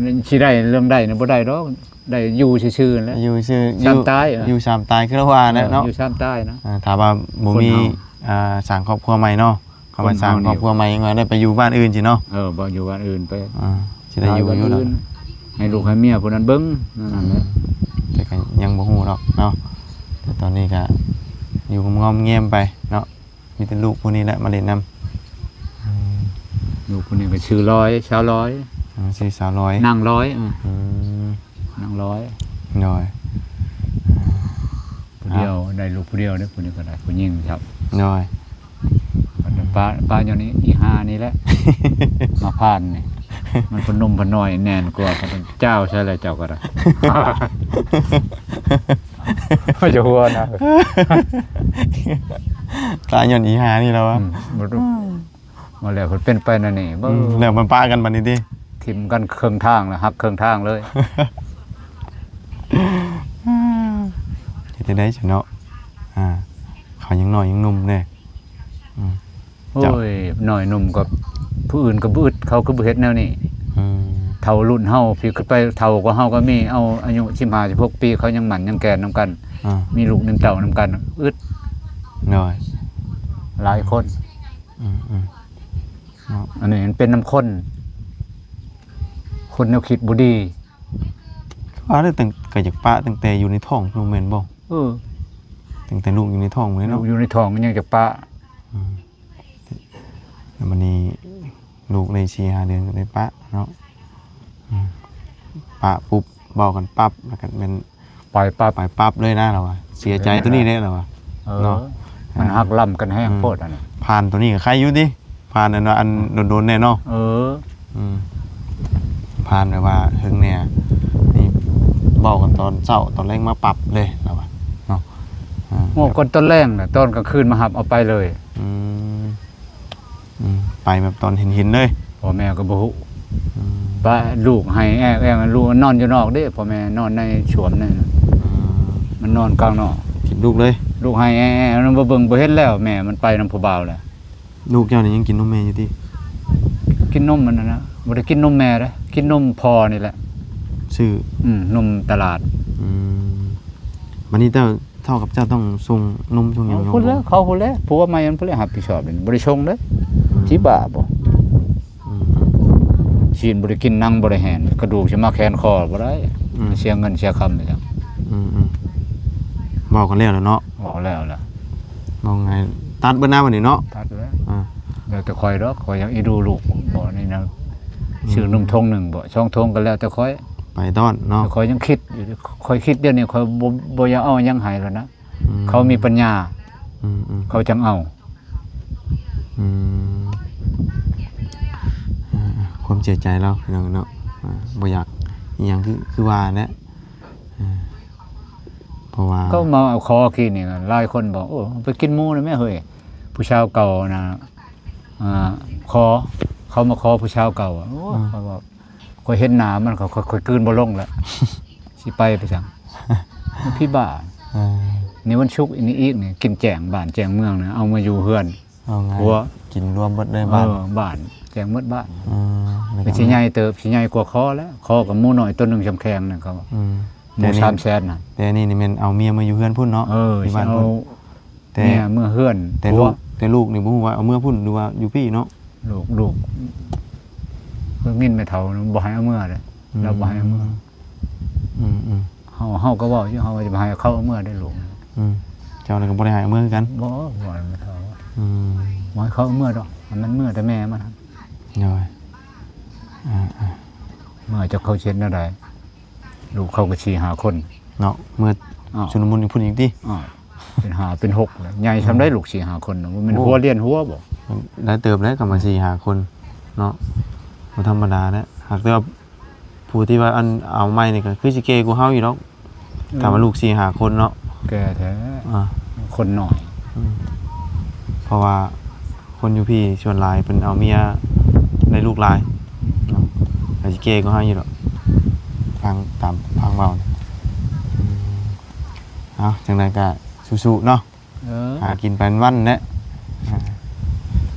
ຊິໄດ້ເລື່ອງໃດນີ້ບໍ່ໄດ້ດອກ ໄດ້ຢູ່ຊື່ໆ ແຫຼະ ຢູ່ຊື່ ຢູ່ຊາມຕາຍ ຢູ່ຊາມຕາຍ ຄືລາວວ່າແຫຼະເນາະ ເອີ ຢູ່ຊາມຕາຍນະ ອ່າ ຖ້າວ່າບໍ່ມີ ຄົນເຮົາ ອ່າ ສ້າງຄອບຄົວໃໝ່ເນາະ ເຂົາໄປສ້າງຄອບຄົວໃໝ່ ຍັງວ່າໄດ້ໄປຢູ່ບ້ານອື່ນຊີ້ເນາະ ເອີ ບໍ່ຢູ່ບ້ານອື່ນໄປ ອ່າ ຊິໄດ້ຢູ່ຢູ່ດອກ ໃຫ້ລູກໃຫ້ເມຍຜູ້ນັ້ນເບິ່ງ ນັ້ນແຫຼະ ອືມ ແຕ່ກໍຍັງບໍ່ຮູ້ດອກເນາະ ແຕ່ຕອນນີ້ກໍຢູ່ງອມໆແງມໄປເນາະ ມີແຕ່ລູກຜູ້ນີ້ແຫຼະມາຫຼິ້ນນຳ ອືມ ລູກຜູ້ນີ້ກໍຊື່ລອຍ ຊາວລອຍ ອ່າ ຊື່ສາວລອຍ ນາງລອຍ ອືມ ອືມ ນາງລອຍ ໂດຍ ຜູ້ດຽວ ອ່າ ໄດ້ລູກຜູ້ດຽວເດ້ ຜູ້ນີ້ກໍໄດ້ ຜູ້ຍິງຄັບ ໂດຍ ປະ ປະຍ້ອນອີ່ຫ່ານີ້ແຫຼະ ມາຜ່ານນີ້ ມັນພະນົມພະນ້ອຍແໜ້ນກວ່າ ເຈົ້າໃສ່ແລ້ວເຈົ້າກໍໄດ້ ຢ່າຫົວນະ ປະຍ້ອນອີ່ຫ່ານີ້ແລ້ວວະ ອືມ ບໍ່ຮູ້ ວ່າແລ້ວເພິ່ນເປັນໄປແນວນີ້ ອືມ ເບິ່ງ ແລ້ວມັນປະກັນບັດນີ້ຕິ ຖິ້ມກັນເຄິ່ງທາງແລ້ວ ຫັກເຄິ່ງທາງເລີຍ ເຮັດຈັ່ງໃດຊັ້ນເນາະ ອ່າ ເຂົາຍັງນ້ອຍຍັງໜຸ່ມເດ້ ອືມ ໂອ້ຍ ນ້ອຍໜຸ່ມກໍ ຜູ້ອື່ນກໍບໍ່ອຶດ ເຂົາຄືບໍ່ເຮັດແນວນີ້ ອືມ ເຖົ້າລຸ້ນເຮົາພີ້ ໄປເຖົ້າກວ່າເຮົາກໍມີ ເອົາອາຍຸສິບຫ້າ ສິບຫົກປີ ເຂົາຍັງໝັ້ນຍັງແກ່ນນຳກັນ ອ່າ ມີລູກນຳເຕົ້ານຳກັນ ອຶດ ໂດຍ ຫຼາຍຄົນ ອືມໆ ເນາະ ອັນນີ້ມັນເປັນນຳຄົນ ຄົນແນວຄິດບໍ່ດີ ວ່າແລ້ວຕັ້ງ ກໍຢາກປະຕັ້ງແຕ່ຢູ່ໃນທ້ອງພຸ້ນແມ່ນບໍ່? ເອີ ຕັ້ງແຕ່ລູກຢູ່ໃນທ້ອງພຸ້ນເນາະ ລູກຢູ່ໃນທ້ອງກໍຍັງຢາກປະ ອືມ ແລ້ວບັດນີ້ລູກໄດ້ສີ່ຫ້າເດືອນກໍໄດ້ປະເນາະ ອືມ ປະປຸບ ເວົ້າກັນປັບ ແລ້ວກໍແມ່ນ ໄປປັບ ໄປປັບເລີຍນະ ລາວວ່າ ເສຍໃຈໂຕນີ້ເດ້ ລາວວ່າ ເອີ ເນາະ ມັນຫັກລ້ຳກັນແຮງໂພດ ອືມ ອັນນັ້ນ ຜ່ານໂຕນີ້ກໍໄຄຢູ່ຕິ ຜ່ານອັນວ່າ ອັນດົນໆແດ່ເນາະ ເອີ ອືມ ຜ່ານແບບວ່າເຖິງແດ່ ນີ້ເວົ້າກັນຕອນເຊົ້າ ຕອນແລງມາປັບເລີຍລາວວ່າເນາະ. ອ່າ ເວົ້າກັນຕອນແລງນະ ຕອນກາງຄືນມາຮັບເອົາໄປເລີຍ. ອືມ ອືມ ໄປແບບຕອນເຫັນໆເລີຍ ພໍ່ແມ່ກໍບໍ່ຮູ້. ອືມ ປະລູກໄຫ້ແອກໆ ລູກນອນຢູ່ນອກເດ້ ພໍ່ແມ່ນອນໃນສວນນັ້ນ. ອືມ ມັນນອນກາງນອກ ເຫັນລູກເລີຍ ລູກໄຫ້ແອກໆ ມັນບໍ່ເບິ່ງບໍ່ເຫັນແລ້ວ ແມ່ມັນໄປນຳຜູ້ບ່າວແລ້ວ. ລູກເຈົ້ານີ້ຍັງກິນນົມແມ່ຢູ່ຕິ? ກິນນົມມັນນັ້ນນະ ບໍ່ໄດ້ກິນນົມແມ່ເດ້ ກິນນົມພໍ່ນີ້ແຫຼະ ຊື້ ອືມ ນົມຕະຫຼາດ. ອືມ ບັດນີ້ເຈົ້າ ເທົ່າກັບເຈົ້າຕ້ອງສົ່ງນົມສົ່ງຫຍັງ ເອົາ ຢູ່ ພຸ້ນແຫຼະ ເຂົາພຸ້ນແຫຼະ ຜົວໃໝ່ມັນພຸ້ນແຫຼະຮັບຜິດຊອບ ບໍ່ໄດ້ສົ່ງເດ້. ອືມ ຊິບ້າບໍ່? ອືມ ຊີ້ນບໍ່ໄດ້ກິນ ໜັງບໍ່ໄດ້ແຫນ ກະດູກຊິມາແຂນຄໍບໍ່ໄດ້. ອືມ ເສຍເງິນເສຍຄຳໄປຈັ່ງ. ອືມໆ ເວົ້າກັນແລ້ວແລ້ວເນາະ ເວົ້າແລ້ວລະ ເວົ້າງ່າຍ ຕັດເບິດນະບັດນີ້ເນາະ. ຕັດແລ້ວ ອ່າ ແລ້ວແຕ່ຂ້ອຍດອກ ຂ້ອຍຍັງອີດູລູກບໍ່ນີ້ນະ. ອືມ ຊື້ນົມຖົງໜຶ່ງບໍ່ ສອງຖົງກໍແລ້ວແຕ່ຂ້ອຍ ໄປຕ້ອນເນາະ. ແຕ່ຂ້ອຍຍັງຄິດຢູ່ ຂ້ອຍຄິດດຽວນີ້ ຂ້ອຍບໍ່ ບໍ່ຢາກເອົາຫຍັງໃຫ້ແລ້ວນະ. ອືມ ເຂົາມີປັນຍາ ອືມໆ ເຂົາຈັ່ງເອົາ. ອືມ ອ່າ ຄວາມເສຍໃຈລາວ ພີ່ນ້ອງເນາະ ອ່າ ບໍ່ຢາກອີ່ຫຍັງ ຄື ຄືວ່າແຫຼະ. ອ່າ ເພາະວ່າ ກໍມາຂໍກີ້ນີ້ ຫຼາຍຄົນບອກ ໂອ້ ໄປກິນໝູໄດ້ແມ່ເຮີ້ຍ ຜູ້ສາວເກົ່ານະ ອ່າ ຂໍ ເຂົາມາຂໍຜູ້ສາວເກົ່າ. ໂອ້ ອືມ ຂ້ອຍບອກ ຂ້ອຍເຫັນໜ້າມັນ ຂ້ອຍ ຂ້ອຍ ຂ້ອຍກືນບໍ່ລົງແລ້ວ ຊິໄປໄປຈັ່ງ ມັນຜີບ້າ. ເອີ ນີ້ວັນສຸກນີ້ອີກນີ້ ກິນແຈ້ງບ້ານແຈ້ງເມືອງນະ ເອົາມາຢູ່ເຮືອນ ເອົາງ່າຍ ຫົວ ກິນລວມເບິດເລີຍ ເອີ ບ້ານ ບ້ານແຈ້ງໝົດບ້ານ. ເອີ ແລ້ວກໍ ກໍຊິໃຫຍ່ເຕີບ ຊິໃຫຍ່ກວ່າຄໍແລ້ວ ຄໍກັບໝູນ້ອຍຕົວໜຶ່ງຊ່ຳແຂງນະ ເຂົາ ອືມ ໝູ ແຕ່ນີ້ ສາມແສນນະ ແຕ່ນີ້ນີ້ແມ່ນເອົາເມຍມາຢູ່ເຮືອນພຸ້ນເນາະ. ເອີ ຢູ່ບ້ານພຸ້ນ ຊິເອົາ ແຕ່ ເມຍເມືອຜົວ ແຕ່ລູກ ແຕ່ລູກນີ້ບໍ່ຮູ້ວ່າເອົາເມືອພຸ້ນ ຫຼືວ່າຢູ່ພີ້ເນາະ. ລູກ ລູກ ໄດ້ຍິນແມ່ເຖົ້າບໍ່ໃຫ້ເອົາເມືອເດ້. ອືມ ລາວບໍ່ໃຫ້ເອົາເມືອ. ອືມໆ ເຮົາ ເຮົາກໍເວົ້າຢູ່ ເຮົາວ່າຈະບໍ່ໃຫ້ເຂົາເອົາເມືອເດ້ລູກ. ອືມ ເຈົ້ານັ້ນກໍບໍ່ໄດ້ໃຫ້ເອົາເມືອຄືກັນ. ບໍ່ ບໍ່ໃຫ້ເຂົາ. ອືມ ບໍ່ໃຫ້ເຂົາເອົາເມືອດອກ ໃຫ້ມັນເມືອແຕ່ແມ່ມັນ. ໂດຍ ອ່າໆ ເມືອຈັກເຂົາຊິເຮັດແນວໃດ ລູກເຂົາກໍສີ່ຫ້າຄົນເນາະ ເມືອ ອ້າວ ຊຸນລະມຸນຢູ່ພຸ້ນອີກຕິ. ອ້າວ ເປັນຫ້າເປັນຫົກແລ້ວ ໃຫຍ່ຊ່ຳໃດ ອືມ ລູກສີ່ຫ້າຄົນນະ ບໍ່ແມ່ນ ໂອ້ ຫົວລ້ຽນຫົວບໍ່? ໄດ້ເຕີບແລ້ວ ກໍມາ ເອີ ສີ່ຫ້າຄົນເນາະ ບໍ່ທຳມະດາແລ້ວ. ຫາກແຕ່ວ່າຜູ້ທີ່ວ່າອັນເອົາໃໝ່ນີ້ກໍຄືຊິແກ່ກວ່າເຮົາຢູ່ດອກ. ອືມ ຖ້າວ່າລູກສີ່ຫ້າຄົນເນາະ ແກ່ແທ້. ອ່າ ຄົນໜ້ອຍ. ອືມ ເພາະວ່າຄົນຢູ່ພີ້ສ່ວນຫຼາຍເພິ່ນເອົາເມຍໄດ້ລູກຫຼາຍເນາະ ອືມ ກໍຊິແກ່ກວ່າເຮົາຢູ່ດອກ ຟັງຕາມຟັງເວົ້າ. ອືມ ເອົາ ຈັ່ງໃດກໍສູ້ໆເນາະ. ເອີ ຫາກິນໄປວັນໆແຫຼະ. ອ່າ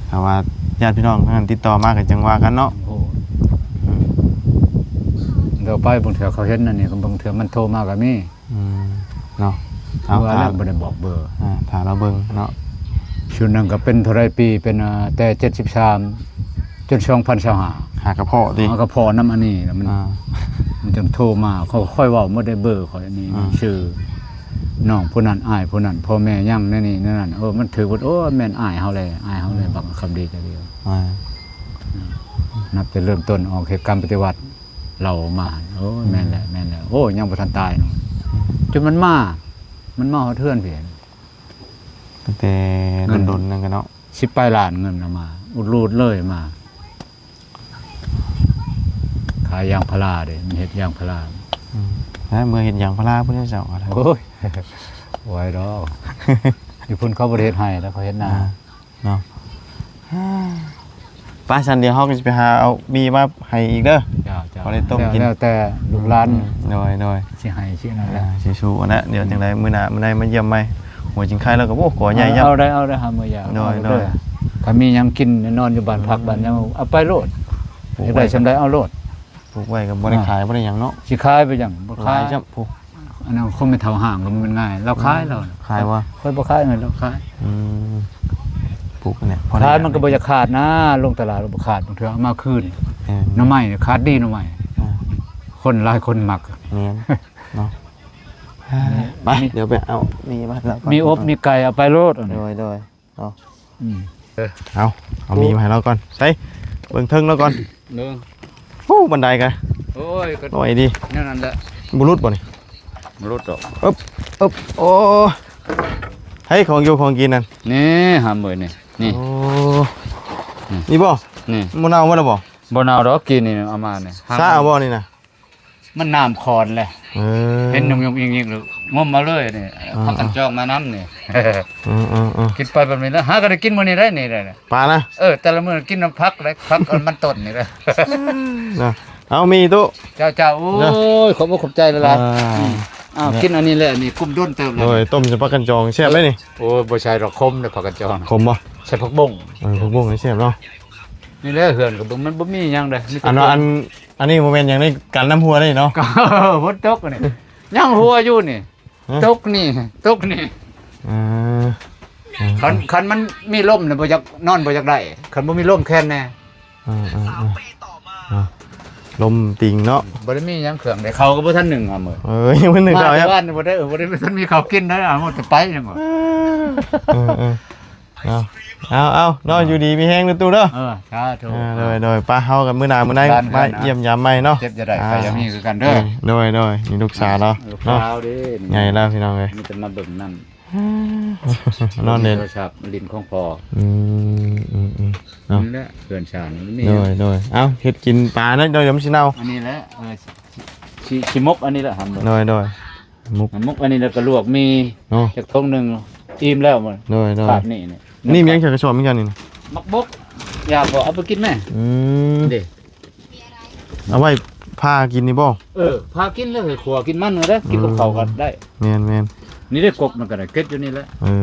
ຖ້າວ່າຍາດພີ່ນ້ອງທາງນັ້ນຕິດຕໍ່ມາກໍຈັ່ງວ່າກັນເນາະ. ໂອ້ ອືມ ດຽວໄປບາງເທື່ອເຂົາເຫັນອັນນີ້ ບາງເທື່ອມັນໂທມາກໍມີ. ອືມ ເນາະ ເອົາ ວ່າແລ້ວ ຖ້າ ບໍ່ໄດ້ບອກເບີ. ອ່າ ຖ້າລາວເບິ່ງເນາະ ຊຸດນັ້ນກໍເປັນເທົ່າໃດປີ ເປັນ ອ່າ ແຕ່ເຈັດສິບສາມ ຈົນສອງພັນຊາວຫ້າ ຫາກະເພາະຕິ ຫາກະເພາະນຳອັນນີ້ລະ ມັນ ອ່າ ມັນຈັ່ງໂທມາ. ຂ້ອຍ ຂ້ອຍເວົ້າໝົດໄດ໋ ເບີຂ້ອຍນີ້ ອ່າ ຊື່ນ້ອງຜູ້ນັ້ນ ອ້າຍຜູ້ນັ້ນ ພໍ່ແມ່ຍັງແນວນີ້ແນວນັ້ນ. ໂອ້ ມັນຖືກໝົດ. ໂອ້ ແມ່ນອ້າຍເຮົາແຫຼະ ອ້າຍເຮົາແຫຼະ ອືມ ບັກຄຳດີກະດີ. ອ່າ ນັບແຕ່ເລີ່ມຕົ້ນອອກເຮັດການປະຕິວັດ ເລົ່າມາ. ໂອ້ ອືມ ແມ່ນແຫຼະ ແມ່ນແຫຼະ. ໂອ້ ຍັງບໍ່ທັນຕາຍເນາະ ອືມ ຈົນມັນມາ ມັນມາຮອດເຮືອນພີ້ ຕັ້ງແຕ່ດົນໆນັ້ນກະເນາະ. ສິບປາຍລ້ານເງິນເອົາມາ ອຸດຮູດເລີຍມາ ຂາຍຢາງພາລາເດ້ ມັນເຮັດຢາງພາລາ. ອືມ ແລ້ວເມືອເຮັດຢາງພາລາພຸ້ນເຈົ້າ. ໂອ້ຍ ບໍ່ໄຫວດອກ ຢູ່ພຸ້ນເຂົາບໍ່ໄດ້ເຮັດໄຮ່ແລ້ວ ເຂົາເຮັດນາ ອ່າ ເນາະ. ໄປຊັ້ນ ດຽວເຮົາກໍຊິໄປຫາເອົາໝີ່ມາໃຫ້ອີກເດີ. ເຈົ້າ ເຈົ້າ ພໍໄດ້ຕົ້ມກິນ ແລ້ວແຕ່ລູກຫຼານ. ອືມ ໂດຍໆ ຊິໃຫ້ຊິນັ້ນແຫຼະ ອ່າ ຊິສູ້ຫັ້ນແຫຼະ. ດຽວ ອືມ ຈັ່ງໃດມື້ໜ້າມື້ໃດມາຢ້ຽມໃໝ່ ຫົວຈິງໄຄລາວກໍ ໂອ້ ກໍໃຫຍ່. ເອົາ ເອົາໄດ້ ເອົາໄດ້ ຫາມື້ຢາກ. ໂດຍໆ ເອົາເດີ ຖ້າມີຫຍັງກິນນອນຢູ່ບ້ານພັກ ອືມ ບ້ານຫຍັງ ເອົາໄປໂລດ. ຢາກໄດ້ຊ່ຳໃດເອົາໂລດ. ປູກໄວ້ກໍບໍ່ໄດ້ຂາຍ ອ່າ ບໍ່ໄດ້ຫຍັງເນາະ. ຊິຂາຍໄປຫຍັງ ບໍ່ຂາຍ. ຫຼາຍຊ້ຳ ຜູ້ ອັນນັ້ນຄົນແມ່ເຖົ້າຫ້າງກໍມັນງ່າຍ ລາວຂາຍ ອ່າ ລາວ ຂາຍບໍ່? ຂ້ອຍບໍ່ຂາຍ ລາວຂາຍ. ອືມ ປູກນີ້ ຂາຍມັນກໍບໍ່ຢາກຂາດນະ ລົງຕະຫຼາດລາວບໍ່ຂາດ ບາງເທື່ອເອົາມາຄືນ. ເອີ ໜໍ່ໄມ້ຂາດດີ ໜໍ່ໄມ້ ອ່າ ຄົນຫຼາຍຄົນມັກ. ແມ່ນເນາະ. ໄປ ມີ ດຽວໄປເອົາໝີ່ມາໃຫ້ລາວກ່ອນ ມີອົບມີໄກ່ເອົາໄປໂລດ. ໂດຍໆ ເນາະ. ອືມ ເອີ ເອົາ ເອົາໝີ່ມາໃຫ້ລາວກ່ອນ. ໃສ່ ເບິ່ງເທິງລາວກ່ອນ. ເບິ່ງ ໂອ້ ບັນໄດກະ ໂອ້ຍ ກໍນ້ອຍດີ ແນວນັ້ນແຫຼະ. ບໍ່ຫຼຸດບໍ່ນີ້? ບໍ່ຫຼຸດດອກ. ອຶບ ອຶບ ໂອ້ ໃຫ້ຂອງຢູ່ຂອງກິນນັ້ນ. ນີ້ ຫາເບິ່ງນີ້ ນີ້. ໂອ້ ອືມ ນີ້ບໍ່? ນີ້ ມັນເນົ່າໝົດແລ້ວບໍ່? ບໍ່ເນົ່າດອກ ກີນນີ້ເອົາມານີ້ ຊະເອົາບໍ່ນີ້ນະ? ມັນນ້ຳຂອນແຫຼະ ເອີ ເຫັນຍຸກໆຍິກໆ ງົມເອົາເລີຍນີ້ ອ່າ ຜັກກັນຈອງມານຳນີ້ ເອີໆໆ ກິນໄປແບບນີ້ແຫຼະ ຫາກໍໄດ້ກິນມື້ນີ້ໄດ໋ນີ້ ປານະ ເອີ ແຕ່ລະມື້ກິນນຳຜັກໄດ໋ ຜັກມັນຕົ້ນນີ້ແຫຼະ ນະ ເອົາມີຕູ້ ເຈົ້າໆ ໂອ້ຍ ຂອບອົກຂອບໃຈຫຼາຍໆ ອ່າ ອືມ ອ້າວ ກິນອັນນີ້ແຫຼະ ອັນນີ້ກຸ້ມດົນເຕີບແລ້ວ ໂດຍ ຕົ້ມໃສ່ຜັກກັນຈອງແຊບເດ້ນີ້ ໂອ້ຍ ບໍ່ໃສ່ດອກ ຂົມເດ້ຜັກກັນຈອງ ຂົມບໍ່? ໃສ່ຜັກບົ້ງ ເອີ ຜັກບົ້ງແຊບເນາະ ນີ້ແຫຼະເຮືອນກໍເບິ່ງ ມັນບໍ່ມີຫຍັງເດ້ ມີແຕ່ ອັນວ່າ ອັນ ອັນນີ້ບໍ່ແມ່ນຫຍັງເດ້ ກັນນ້ຳຮົ່ວເດ້ເນາະ ຝົນຕົກນີ້ ຍັງຮົ່ວຢູ່ນີ້ ຮະ? ຕົກນີ້ ຕົກນີ້ ເອີ ຄັນ ຄັນມັນມີລົມນະ ບໍ່ຢາກ ນອນບໍ່ຢາກໄດ້ ຄັນບໍ່ມີລົມແຄນແດ່ ເອີໆໆ ລົມຕິງເນາະ ບໍ່ໄດ້ມີຫຍັງເຄື່ອງໃດ ເຂົ້າກໍບໍ່ທັນໜຶ້ງຫາມື້ ເອີ ຍັງບໍ່ໜຶ້ງເຂົ້າ ມາແຕ່ວານບໍ່ໄດ້ ບໍ່ໄດ້ທັນມີເຂົ້າກິນໄດ໋ ເອົາແຕ່ໄປຍັງວ່າ ເອີໆ ເອົາ ເອົາ ເນາະ ຢູ່ດີມີແຮງເດີຕູ້ເດີ ເອີ ສາທຸ ເອີ ໂດຍໆ ໄປ ເຮົາກັນມື້ໜ້າມື້ໃດມາຢ້ຽມຢາມໃໝ່ເນາະ ເຈັບຈະໄດ້ ອ່າ ໄປຢາມນີ້ຄືກັນເດີ ໂດຍໆ ນີ້ລູກສາວເນາະ ລູກສາວເດ້ ໃຫຍ່ແລ້ວພີ່ນ້ອງເອີຍ ມີແຕ່ມາເບິ່ງນຳ ນອນເຫຼັ່ນ ໂທລະສັບຫຼິ້ນຂອງພໍ່ ອືມ ອືມໆ ເນາະ ນີ້ແຫຼະເຮືອນຊານມັນມີ ໂດຍໆ ເອົ້າ ເຮັດກິນປານະ ດຽວມັນຊິເນົ່າ ອັນນີ້ແຫຼະ ເອີ ຊິ ຊິໝົກອັນນີ້ແຫຼະ ໂດຍໆ ໝົກ ໝົກອັນນີ້ແລ້ວກໍລວກໝີ່ ເນາະ ຈັກຖົງໜຶ່ງ ອີ່ມແລ້ວ ໂດຍໆ ຄາບນີ້ ນີ້ມີຫຍັງຈັກກະສອບຄືກັນນີ້ ໝາກບົກ ຢາກບໍ່ ເອົາໄປກິນແມ້ ອືມ ເດ້ ເອົາໄວ້ຜ່າກິນນີ້ບໍ່ ເອີ ຜ່າກິນແລ້ວໃຫ້ຂົ້ວກິນມັນເດີ ກິນກັບເຂົ້າກໍໄດ້ ແມ່ນໆ ນີ້ເດ້ກົກມັນກໍໄດ້ ເກັບຢູ່ນີ້ແຫຼະ ເອີ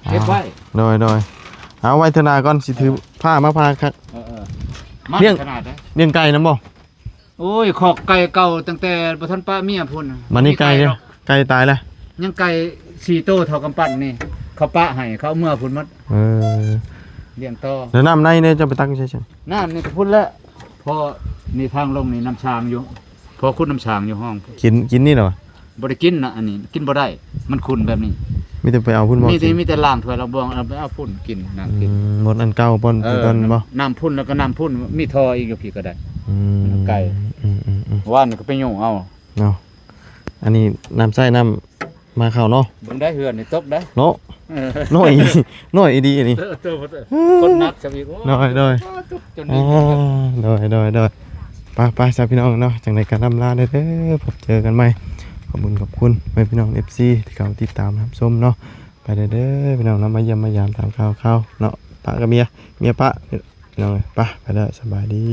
ເກັບໄວ້ ໂດຍໆ ເອົາໄວ້ເທື່ອໜ້າກ່ອນ ຊິຖືຜ່າມາຜ່າຄັກ ເອີໆ ມັນຂະໜາດໃດ ລ້ຽງໄກ່ນຳບໍ່ ໂອ້ຍ ຄອກໄກ່ເກົ່າຕັ້ງແຕ່ບໍ່ທັນປະເມຍພຸ້ນ ບາດນີ້ໄກ່ເດ້ ໄກ່ຕາຍແລ້ວ ຍັງໄກ່ສີ່ໂຕເທົ່າກຳປັ້ນນີ້ ເຂົາປະໃຫ້ ເຂົາເອົາເມືອພຸ້ນໝົດ ເອີ ລ້ຽງຕໍ່ ແລ້ວນ້ຳໃນເດ້ ເຈົ້າໄປຕັກຢູ່ໃສຊັ້ນ ນ້ຳນີ້ກໍພຸ້ນແຫຼະ ພໍນີ້ທາງລົງນີ້ນ້ຳຊາງຢູ່ ພໍຂຸດນ້ຳຊາງຢູ່ຫ້ອງ ກິນ ກິນນີ້ເນາະ ບໍ່ໄດ້ກິນນະ ອັນນີ້ກິນບໍ່ໄດ້ ມັນຂຸ່ນແບບນີ້ ມີແຕ່ໄປເອົາພຸ້ນບໍ່ ມີແຕ່ ມີແຕ່ລ້າງຖ້ວຍລ້າງບ່ວງ ເອົາໄປເອົາພຸ້ນກິນ ນ້ຳກິນ ອືມ ໝົດອັນເກົ່າປ່ອນ ເອີ ຕົ້ນບໍ່ ນ້ຳພຸ້ນແລ້ວກໍນ້ຳພຸ້ນ ມີທໍ່ອີກຢູ່ພີ້ກໍໄດ້ ອືມ ໄກ່ ອືມໆໆ ວານນີ້ກໍໄປຫຍຸ້ງເອົາ ເນາະ ອັນນີ້ນ້ຳໃຊ້ນ້ຳມາເຂົ້າເນາະ ເບິ່ງໄດ້ເຮືອນນີ້ຕົກໄດ້ເນາະ ເອີ ນ້ອຍ ນ້ອຍອີ່ດີນີ້ ເອີ ໂຕ ຄົນໜັກຊະອີກ ໂອ້ຍ ໂດຍໆ ຕົກຈົນ ອໍ ໂດຍໆໆ ໄປໆ ຊະພີ່ນ້ອງເນາະ ຈັ່ງໃດກໍລ່ຳລາເດີ ພົບເຈີກັນໃໝ່ ຂອບຄຸນຂອບຄຸນແມ່ພີ່ນ້ອງເອັຟຊີ ທີ່ເຂົ້າຕິດຕາມຮັບຊົມເນາະ ໄປເດີພີ່ນ້ອງເນາະ ມາຢ້ຽມມາຢາມຕາມຂ່າວໆເນາະ ປະກັບເມຍ ເມຍປະ ພີ່ນ້ອງເອີຍ ໄປ ໄປເດີ ສະບາຍດີ.